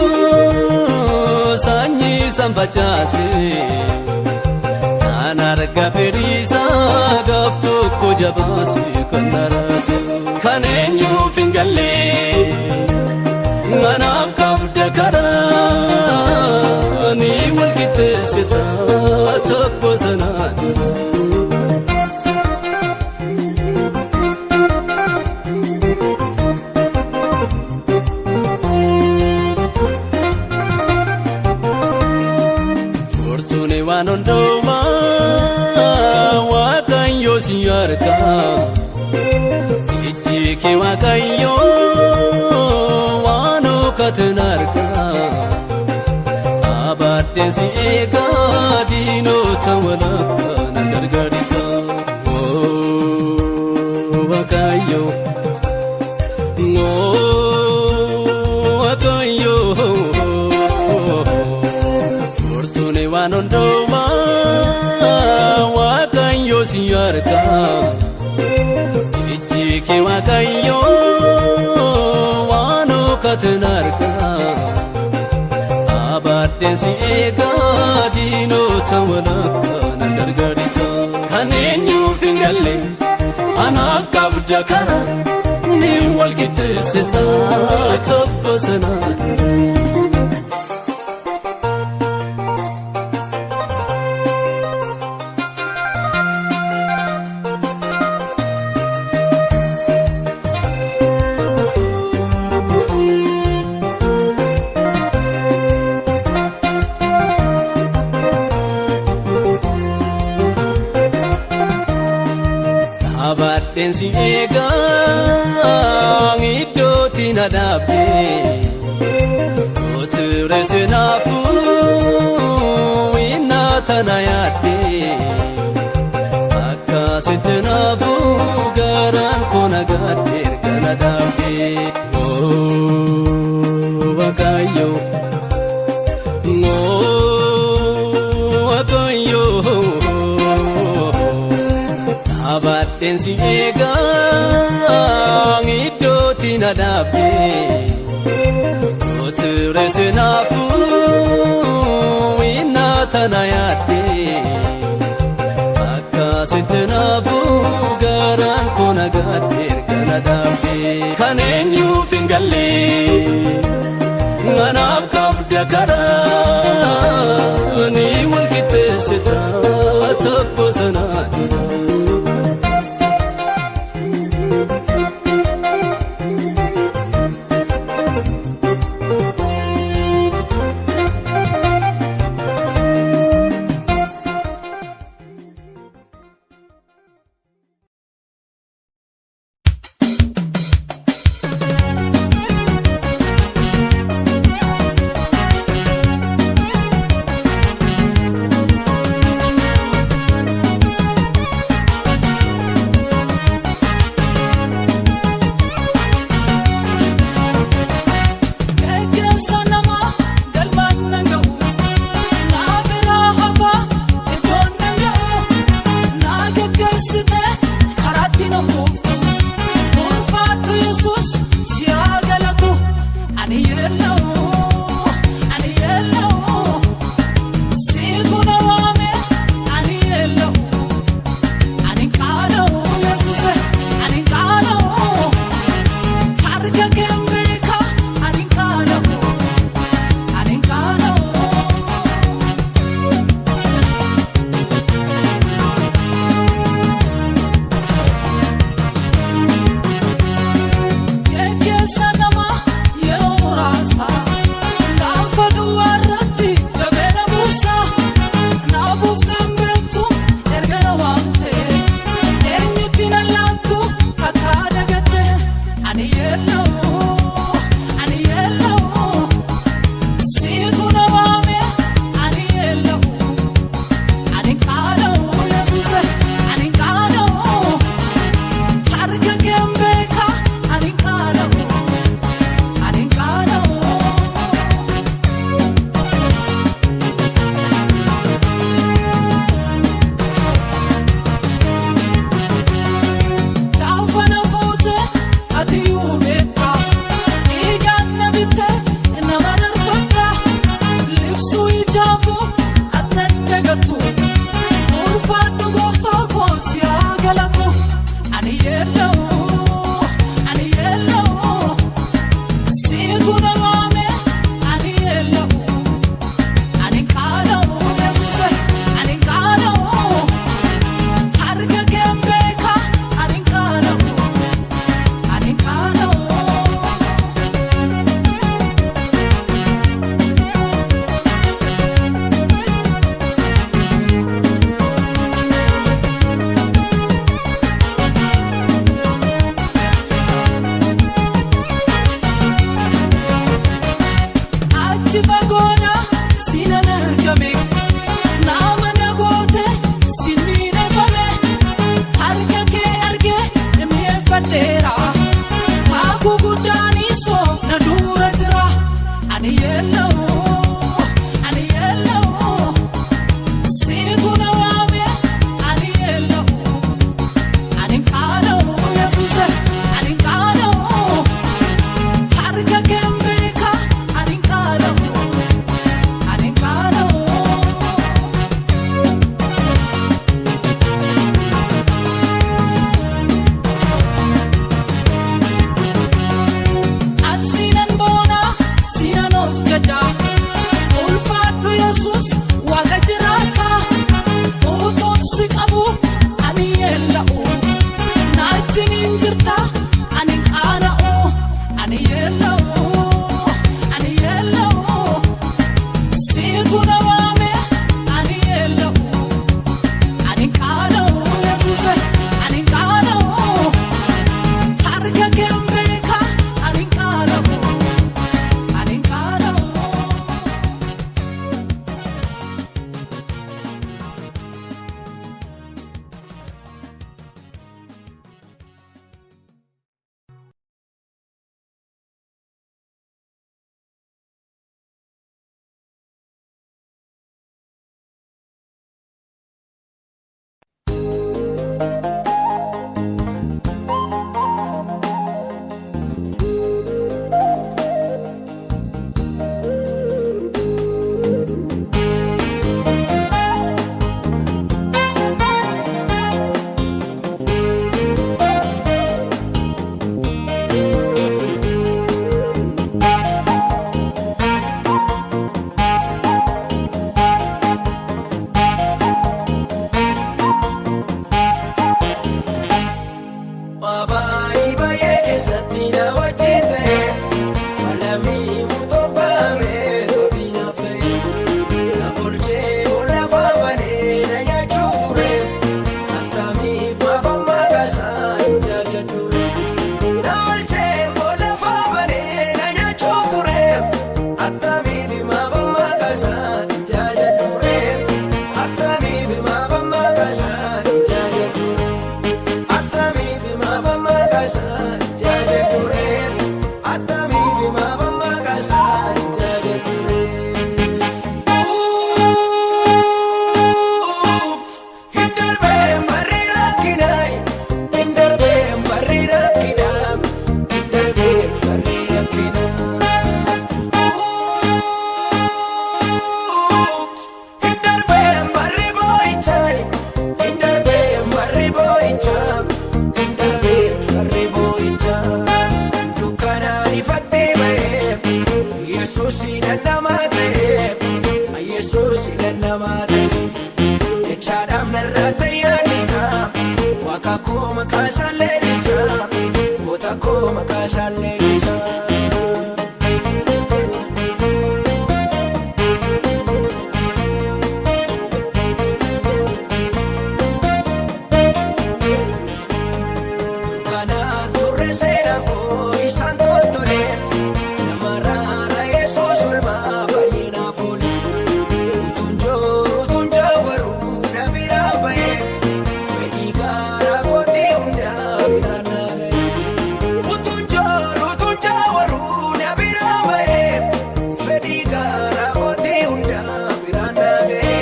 sanyii san facaasee kan arga fedhiisaa gaaf tokko jabaasee kan daraase kan eenyuuf hin galle manaaf qabda karaa ni wal qixxeessita tabba sanaa. Waan hundumaa Waaqayyo si harkaa ijji kee Waaqayyo waan hookatin harkaa abaddeen si eegaa diinota walakkaa na gargaarita Waaqayyo Waaqayyo. Waan hundumaa Waaqayyo si harkaa ijji kee Waaqayyo waan hookatin harkaa abaddeen si eegaa diinota walakkaa na gargaarita kan eenyuuf hin galle anaaf qabda karaa ni wal qixxeessita tabba sanaa. Abaddeen si eegaa iddootti na dhaabdee oture sinaafuu innaa tana yaaddee akkasitti naafuu garaan koo nagaadde erga na dhaabdee. Waaqayyo Waaqayyo. Abaddeen si eegaa iddootti na dhaabdee oture sinaafuu innaa tana yaaddee akkasitti naafuu garaan koo nagaadde erga na dhaabdee kan eenyuuf hin galle manaaf qabda karaa ni wal qixxeessita tabba sanaa. Ani yeella'u, ani yeella'u, siitu na waame. Ani yeella'u, ani qaana'u Yesuuse, ani qaana'u, harka kee beeka. Ani qaana'u, ani qaana'u. Geggeessa namaa yeroo muraasa. maqaa isaan leellisaa. Goota koo maqaa isaan leellisaa. Dukkanaan turre seera koo isaan toltole. Nama raara Yesuus olmaa baay'ee naaf oole. Utuun jooru utuun jaawaruu na biraa ba'e. Fedhii garaa kootii hundaa biraan na ga'e. Utuun jooru utuun jaawaruu na biraa ba'e. Fedhii garaa kootii hundaa biraan na ga'e.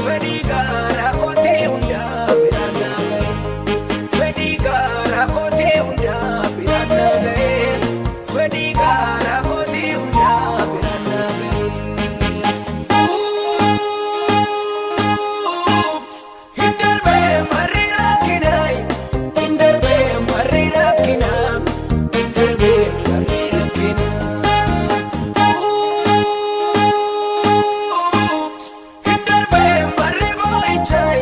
Fedhii garaa kootii hundaa biraan na ga'e. Fedhii garaa kootii hundaa biraan na ga'e. Fedhii garaa kootii hundaa biraan na ga'e. Hin darbee barri rakkinaa, hin darbee barri rakkinaa, hin darbee barri rakkinaa. Hin darbee barri boo'ichaa,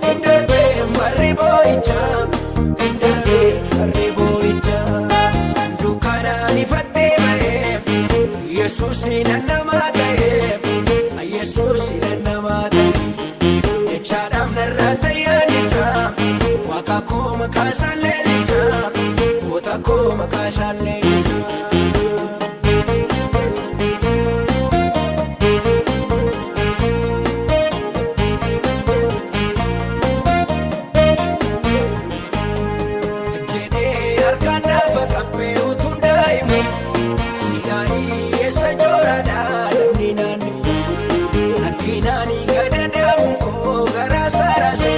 hin darbee barri boo'ichaa, hin darbee barri boo'ichaa. Dukkanaan ifattee ba'ee, Yesuus namaa ta'ee, Yesuus namaa ta'ee. Jechaadhaaf narraa tayyaan isaa, Waaqa koo maqaa isaan leellisaa, Goota koo maqaa isaan leellisaa. Jedhee harkaan lafa qabbee utuun daa'imu silaanii eessa jooraadhaa namni naannoo rakkinaan gadadaamu koo garaa saarase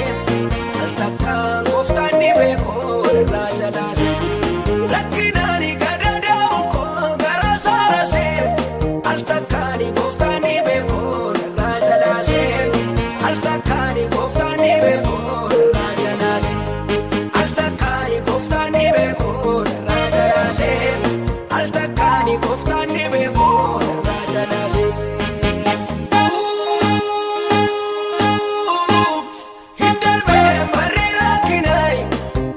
al takkaan gooftaan ni beekoo irraa jalaase rakkinaan gadadaamu koo garaa saarase al takkaan gooftaan ni beekoo irraa jalaase al takkaan gooftaan ni beekoo irraa jalaase. Al takkaani gooftaan ni beekoo irraa jalaase. Al takkaani gooftaan ni beekoo irraa jalaase. Hin darbee barri rakkinaa,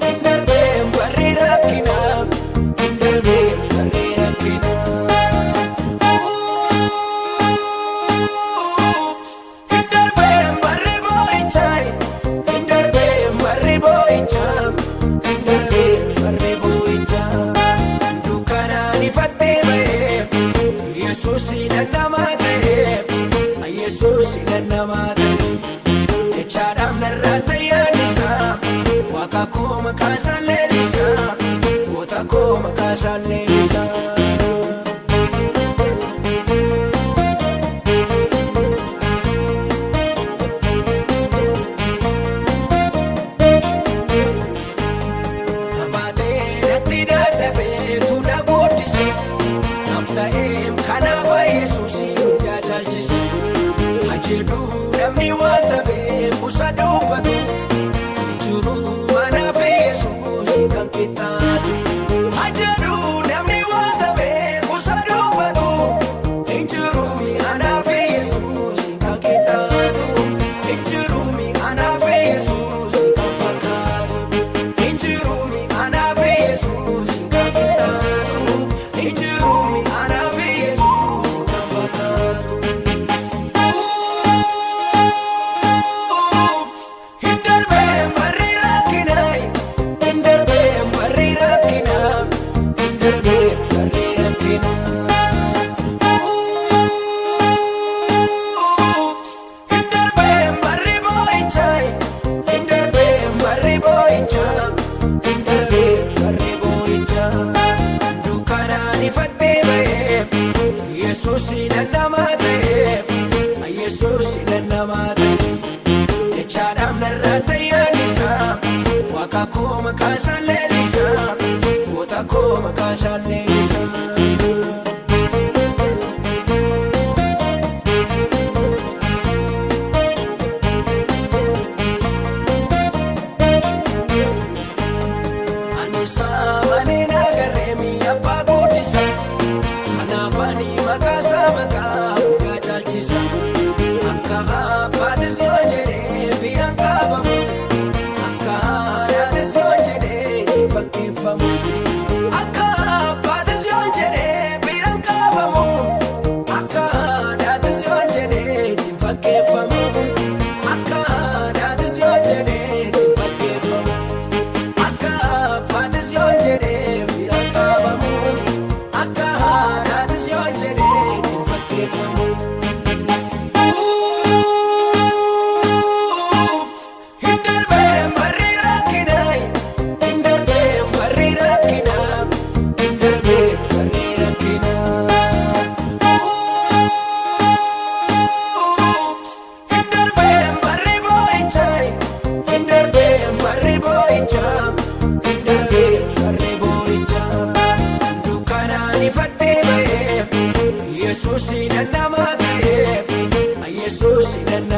hin darbee barri rakkinaa, hin darbee barri rakkinaa. Hin darbee barri boo'ichaa, hin darbee barri boo'ichaa, hin darbee barri boo'ichaa. Dukkanaan ifattee ba'ee, Yesuus namaa ta'ee, Yesuus namaa ta'ee. Jechaadhaaf narraa tayyaan isaa, Waaqa koo maqaa isaan leellisaa, Goota koo maqaa isaan leellisaa. Nabaatee natti dadhabee na guddise. Naaf ta'ee kanaaf Yesuus hundaa caalchise. Hajedhu namni waan ta'eef kuusa dubbatu. Injiru anaaf Yesuus kan qixxaatu. Hajedhu namni waan ta'eef kuusa dubbatu. Injiru anaaf Yesuus kan qixxaatu. Injiru anaaf Yesuus kan fakkaatu. Injirumi anaaf Yesuus kan qixxaatu. Injirumi anaaf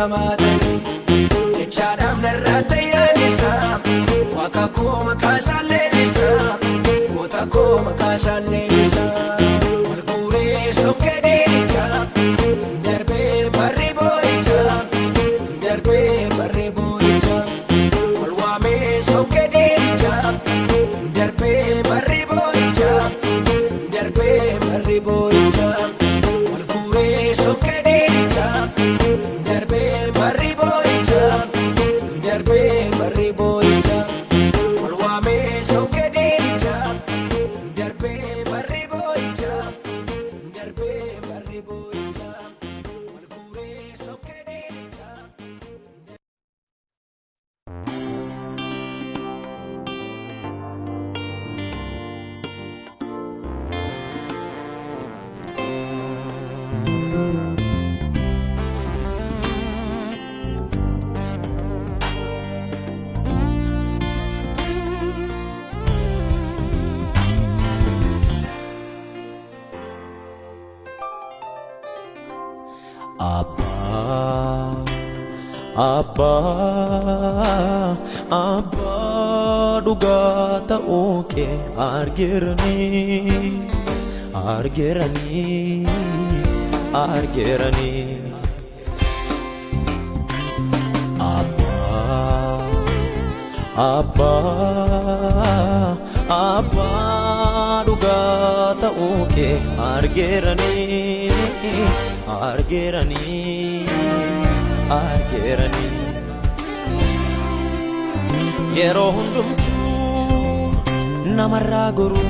Beekamaa ta'e jechaadhaaf narraa ta'e isaa waaqa koo maqaa isaan leellisaa goota koo maqaa isaan leellisaa wal guuree sokkee diinichaa darbee barri boo'ichaa darbee barri boo'ichaa wal waamee sokkee diinichaa darbee barri boo'ichaa darbee barri boo'ichaa wal guuree sokkee diinichaa. Darbee barri boo'ichaa darbee barri boo'ichaa wal waamee sokkee diinichaa darbee barri boo'ichaa darbee barri boo'ichaa wal guuree sokkee diinichaa. Abbaa Abbaa Abbaa dhugaa ta'uu kee argeeranii argeeranii argeeranii Abbaa Abbaa Abbaa dhugaa ta'uu kee argeeranii argeeranii argeeranii yeroo hundumtuu namarraa goru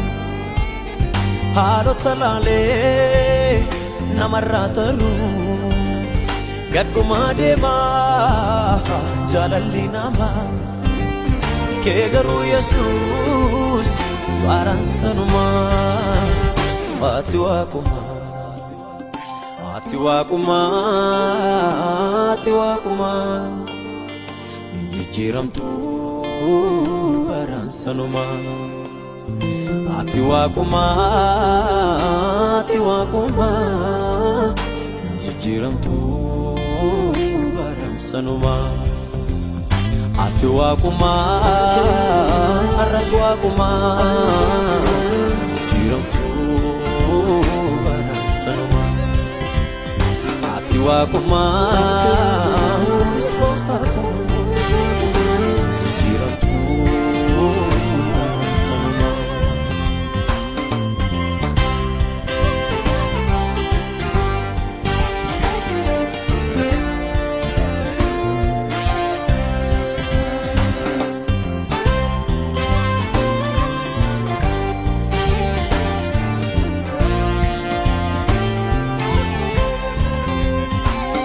haadhota laalee namarraa taru gadhumaa deemaa jaalalli namaa kee garuu Yesuus waaraan sanumaa ati waaqumaa ati waaqumaa ati waaqumaa jijjiiramtuu baraan sanumaa ati waaqumaa ati waaqumaa jijjiiramtuu baraan sanumaa ati waaqumaa har'as waaqumaa jijjiiramtuu baraan sanumaa ati waaqumaa har'as waaqumaa jijjiiramtuu baraan sanumaa.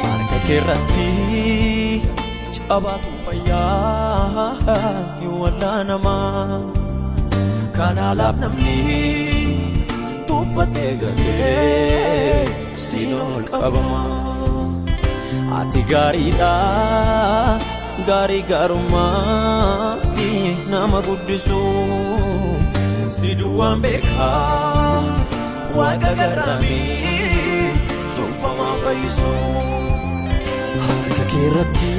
Harka keerratti cabaatu fayyaa hin wallaanamaa. Kanaalaaf namni tuffatee gatee siin ol qabama. Ati gaariidha gaarii gaarummaatti nama guddisu. Si duwwaan beekaa waaqa garraamii cubbamaa fayyisu. Harka keerratti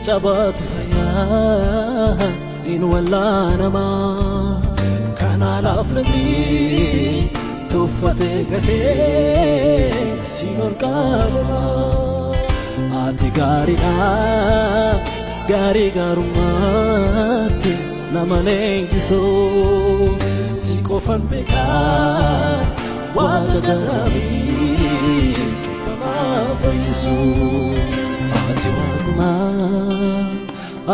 cabaatu fayyaa hin wallaanamaa. Kanaalaaf namni tuffatee gatee siin ol qabama. Ati gaariidha gaarii gaarummaatti nama leenjisu. Si qofan beekaa waaqa gaarii cubbamaa fayyisu. Ati waaqumaa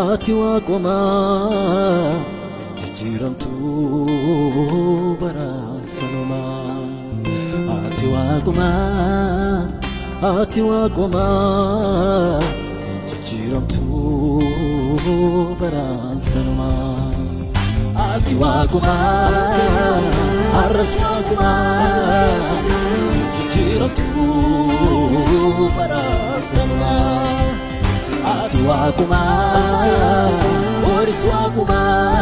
ati waaqumaa jijjiiramtuu baraan sanumaa. Ati waaqumaa ati waaqumaa jijjiiramtuu baraan sanumaa. Ati waaqumaa har'as waaqumaa jijjiiramtuu baraan sanumaa. Ati waaqumaa horis waaqumaa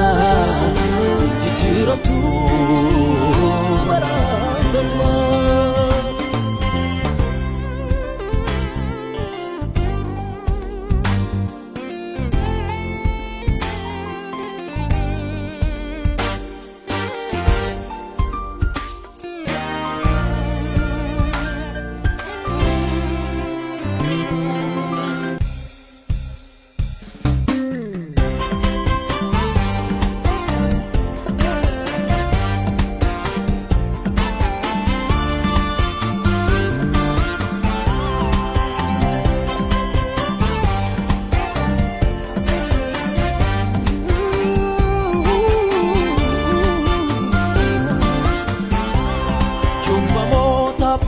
jijjiiramtuu baraan sanumaa.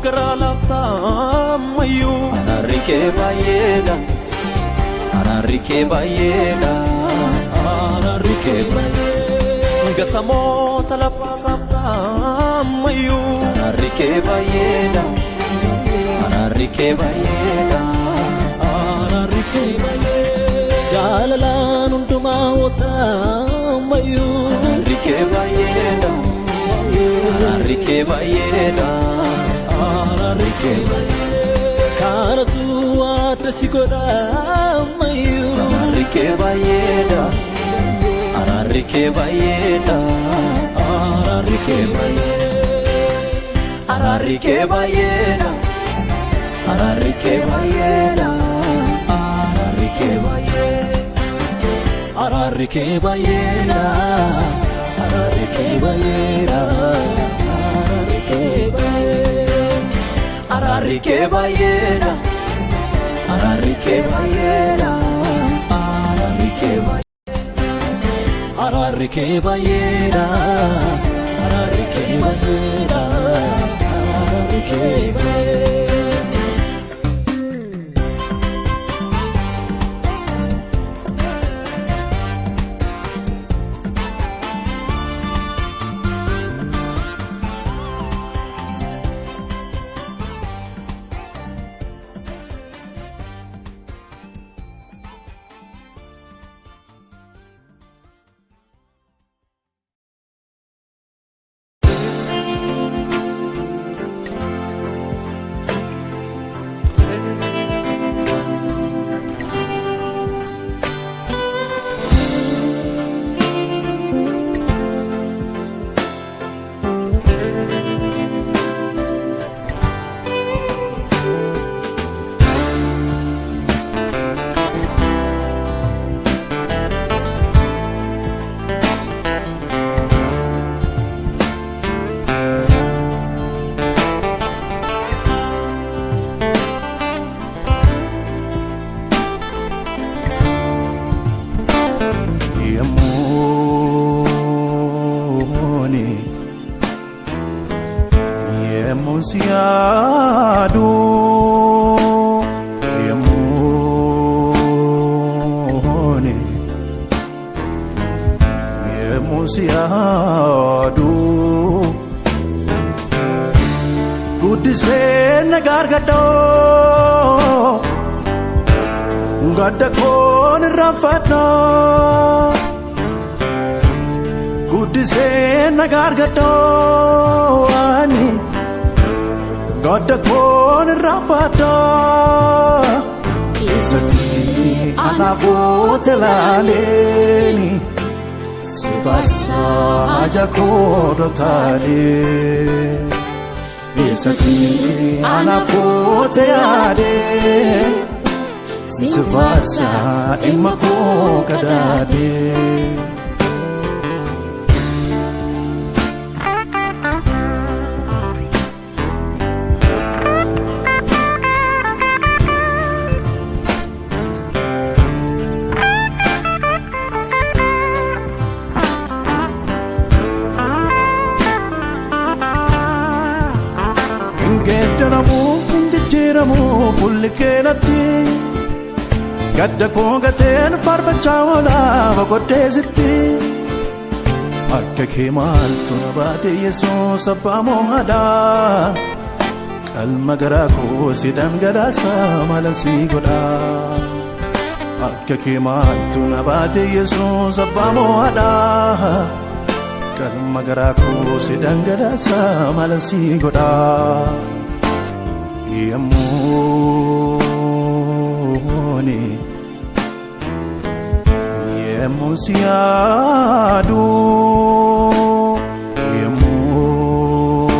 garaa laaftaa ammayyuu. Araarri kee baay'eedha. Araarri kee baay'eedha. Araarri kee baay'eedha. Gatamoota lafaa kaaftaa ammayyuu. Araarri kee baay'eedha. Araarri kee baay'eedha. Araarri kee baay'eedha. Jaalalaan hundumaa oota ammayyuu. Araarri kee baay'eedha. Araarri kee baay'eedha. Araarri kee baay'eedha. Kanatu adda si godha ammayyuu. Araarri kee baay'eedha. Araarri kee baay'eedha. Araarri kee baay'eedha. Araarri kee baay'eedha. Araarri kee baay'eedha. Araarri kee baay'eedha. Araarri kee baay'eedha. Araarri kee baay'eedha. Araarri kee baay'eedha. Araarri kee baay'eedha. Araarri kee baay'eedha. Araarri kee baay'eedha. Araarri kee baay'eedha. Araarri kee baay'eedha. Araarri kee baay'eedha. Yemmooni yemmuun si yaadu yemmuuni yemmuun si yaadu guddisee na gargaaroo gadda koon irraanfadhoo. Guddisee na gargaaroo ani gadda koon irraanfadhoo. Eessatti anaafuu laaleeni si faarsaa haja koodho taalee. Eessatti anaafuu yaadee si faarsaa ilma koo kadaadee. Geeddaramu hin jijjiiramu fuulli keenatti gadda koo gateen faarfachaa oolaa boqoddeesitti. Harka kee maaltu na baate Yesuus abbaa moo'aadhaa qalma garaa koo si dhangalaasa maala si godhaa. Harka kee maaltu na baate Yesuus abbaa moo'aadhaa qalma garaa koo si dhangalaasa maala si godhaa. Yemmuuni yemmuun si yaadu yemmuuni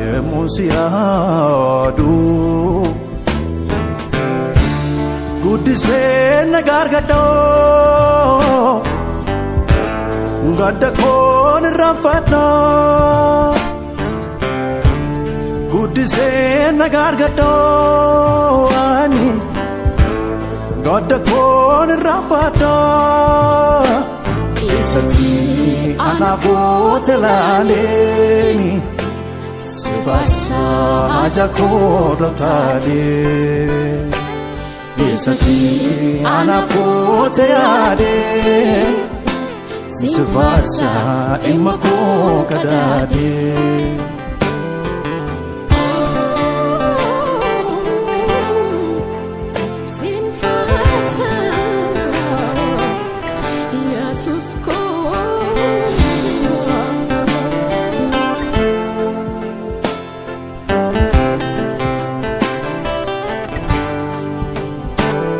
yemmuun si yaadu guddisee na gargaaroo gadda koon irraanfadhoo. Guddisee na gargaaroo ani gadda koon irraanfadhoo. Eessatti anaafoote laaleeni si faarsaa haja koorra taalee. Eessatti anaafoote yaadee si faarsaa dhimma koo kadaadee.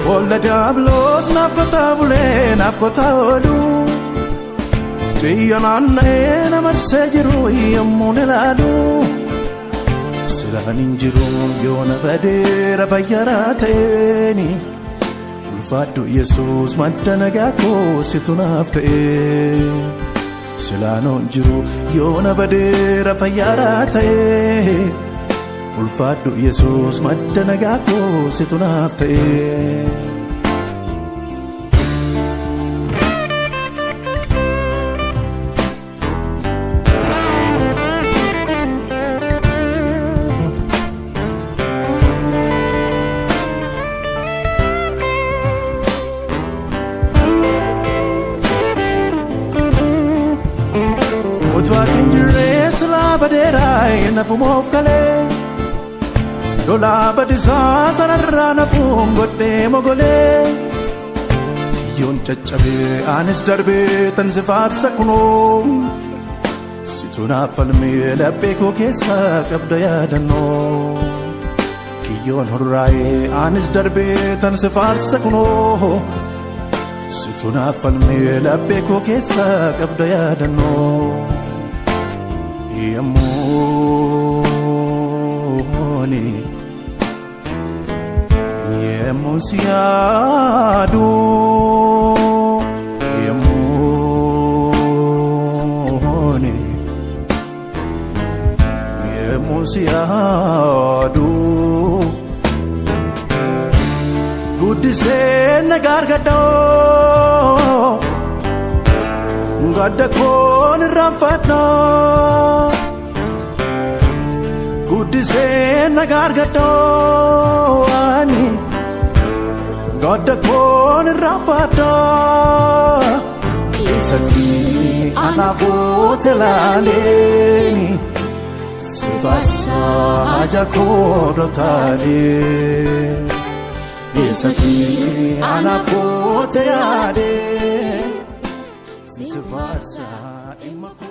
Boolla diyaabloos naaf kottaa bulee naaf kottaa oolu. Xiyya naanna'ee na marsee jiru yommuu ilaalu. Silaan hin jiru yoo na badeera fayyaraa ta'eeni. Ulfaadhu Yesuus madda nagaa koo situ naaf ta'e. Silaan hin jiru yoo na badeera fayyaraa ta'e. Ulfaadhu Yesuus madda nagaa koo situ naaf ta'e. Utuu ati hin jirre silaa badeera nafumoof galee. Lolaa badisaa sanarraa nafuun godhee mogolee. Kiyyoon caccabee anis darbee tan si faarsa kunoo. Situ naaf falmee laphee koo keessaa qabda yaadannoo. Kiyyoon hurraa'ee anis darbee tan si faarsa kunoo. Situ naaf falmee laphee koo keessaa qabda yaadannoo. Yemmuuni yemmuu si yaadu yemmuuni yemmuu si yaadu guddisee na gargaaroo gadda koon irraanfadhoo. Guddisee na gargaaroo ani gadda koon irraanfadhoo. Eessatti anaafoota laaleeni si faarsaa haja koorra taalee. Eessatti anaafoota yaadee si faarsaa dhimma koo.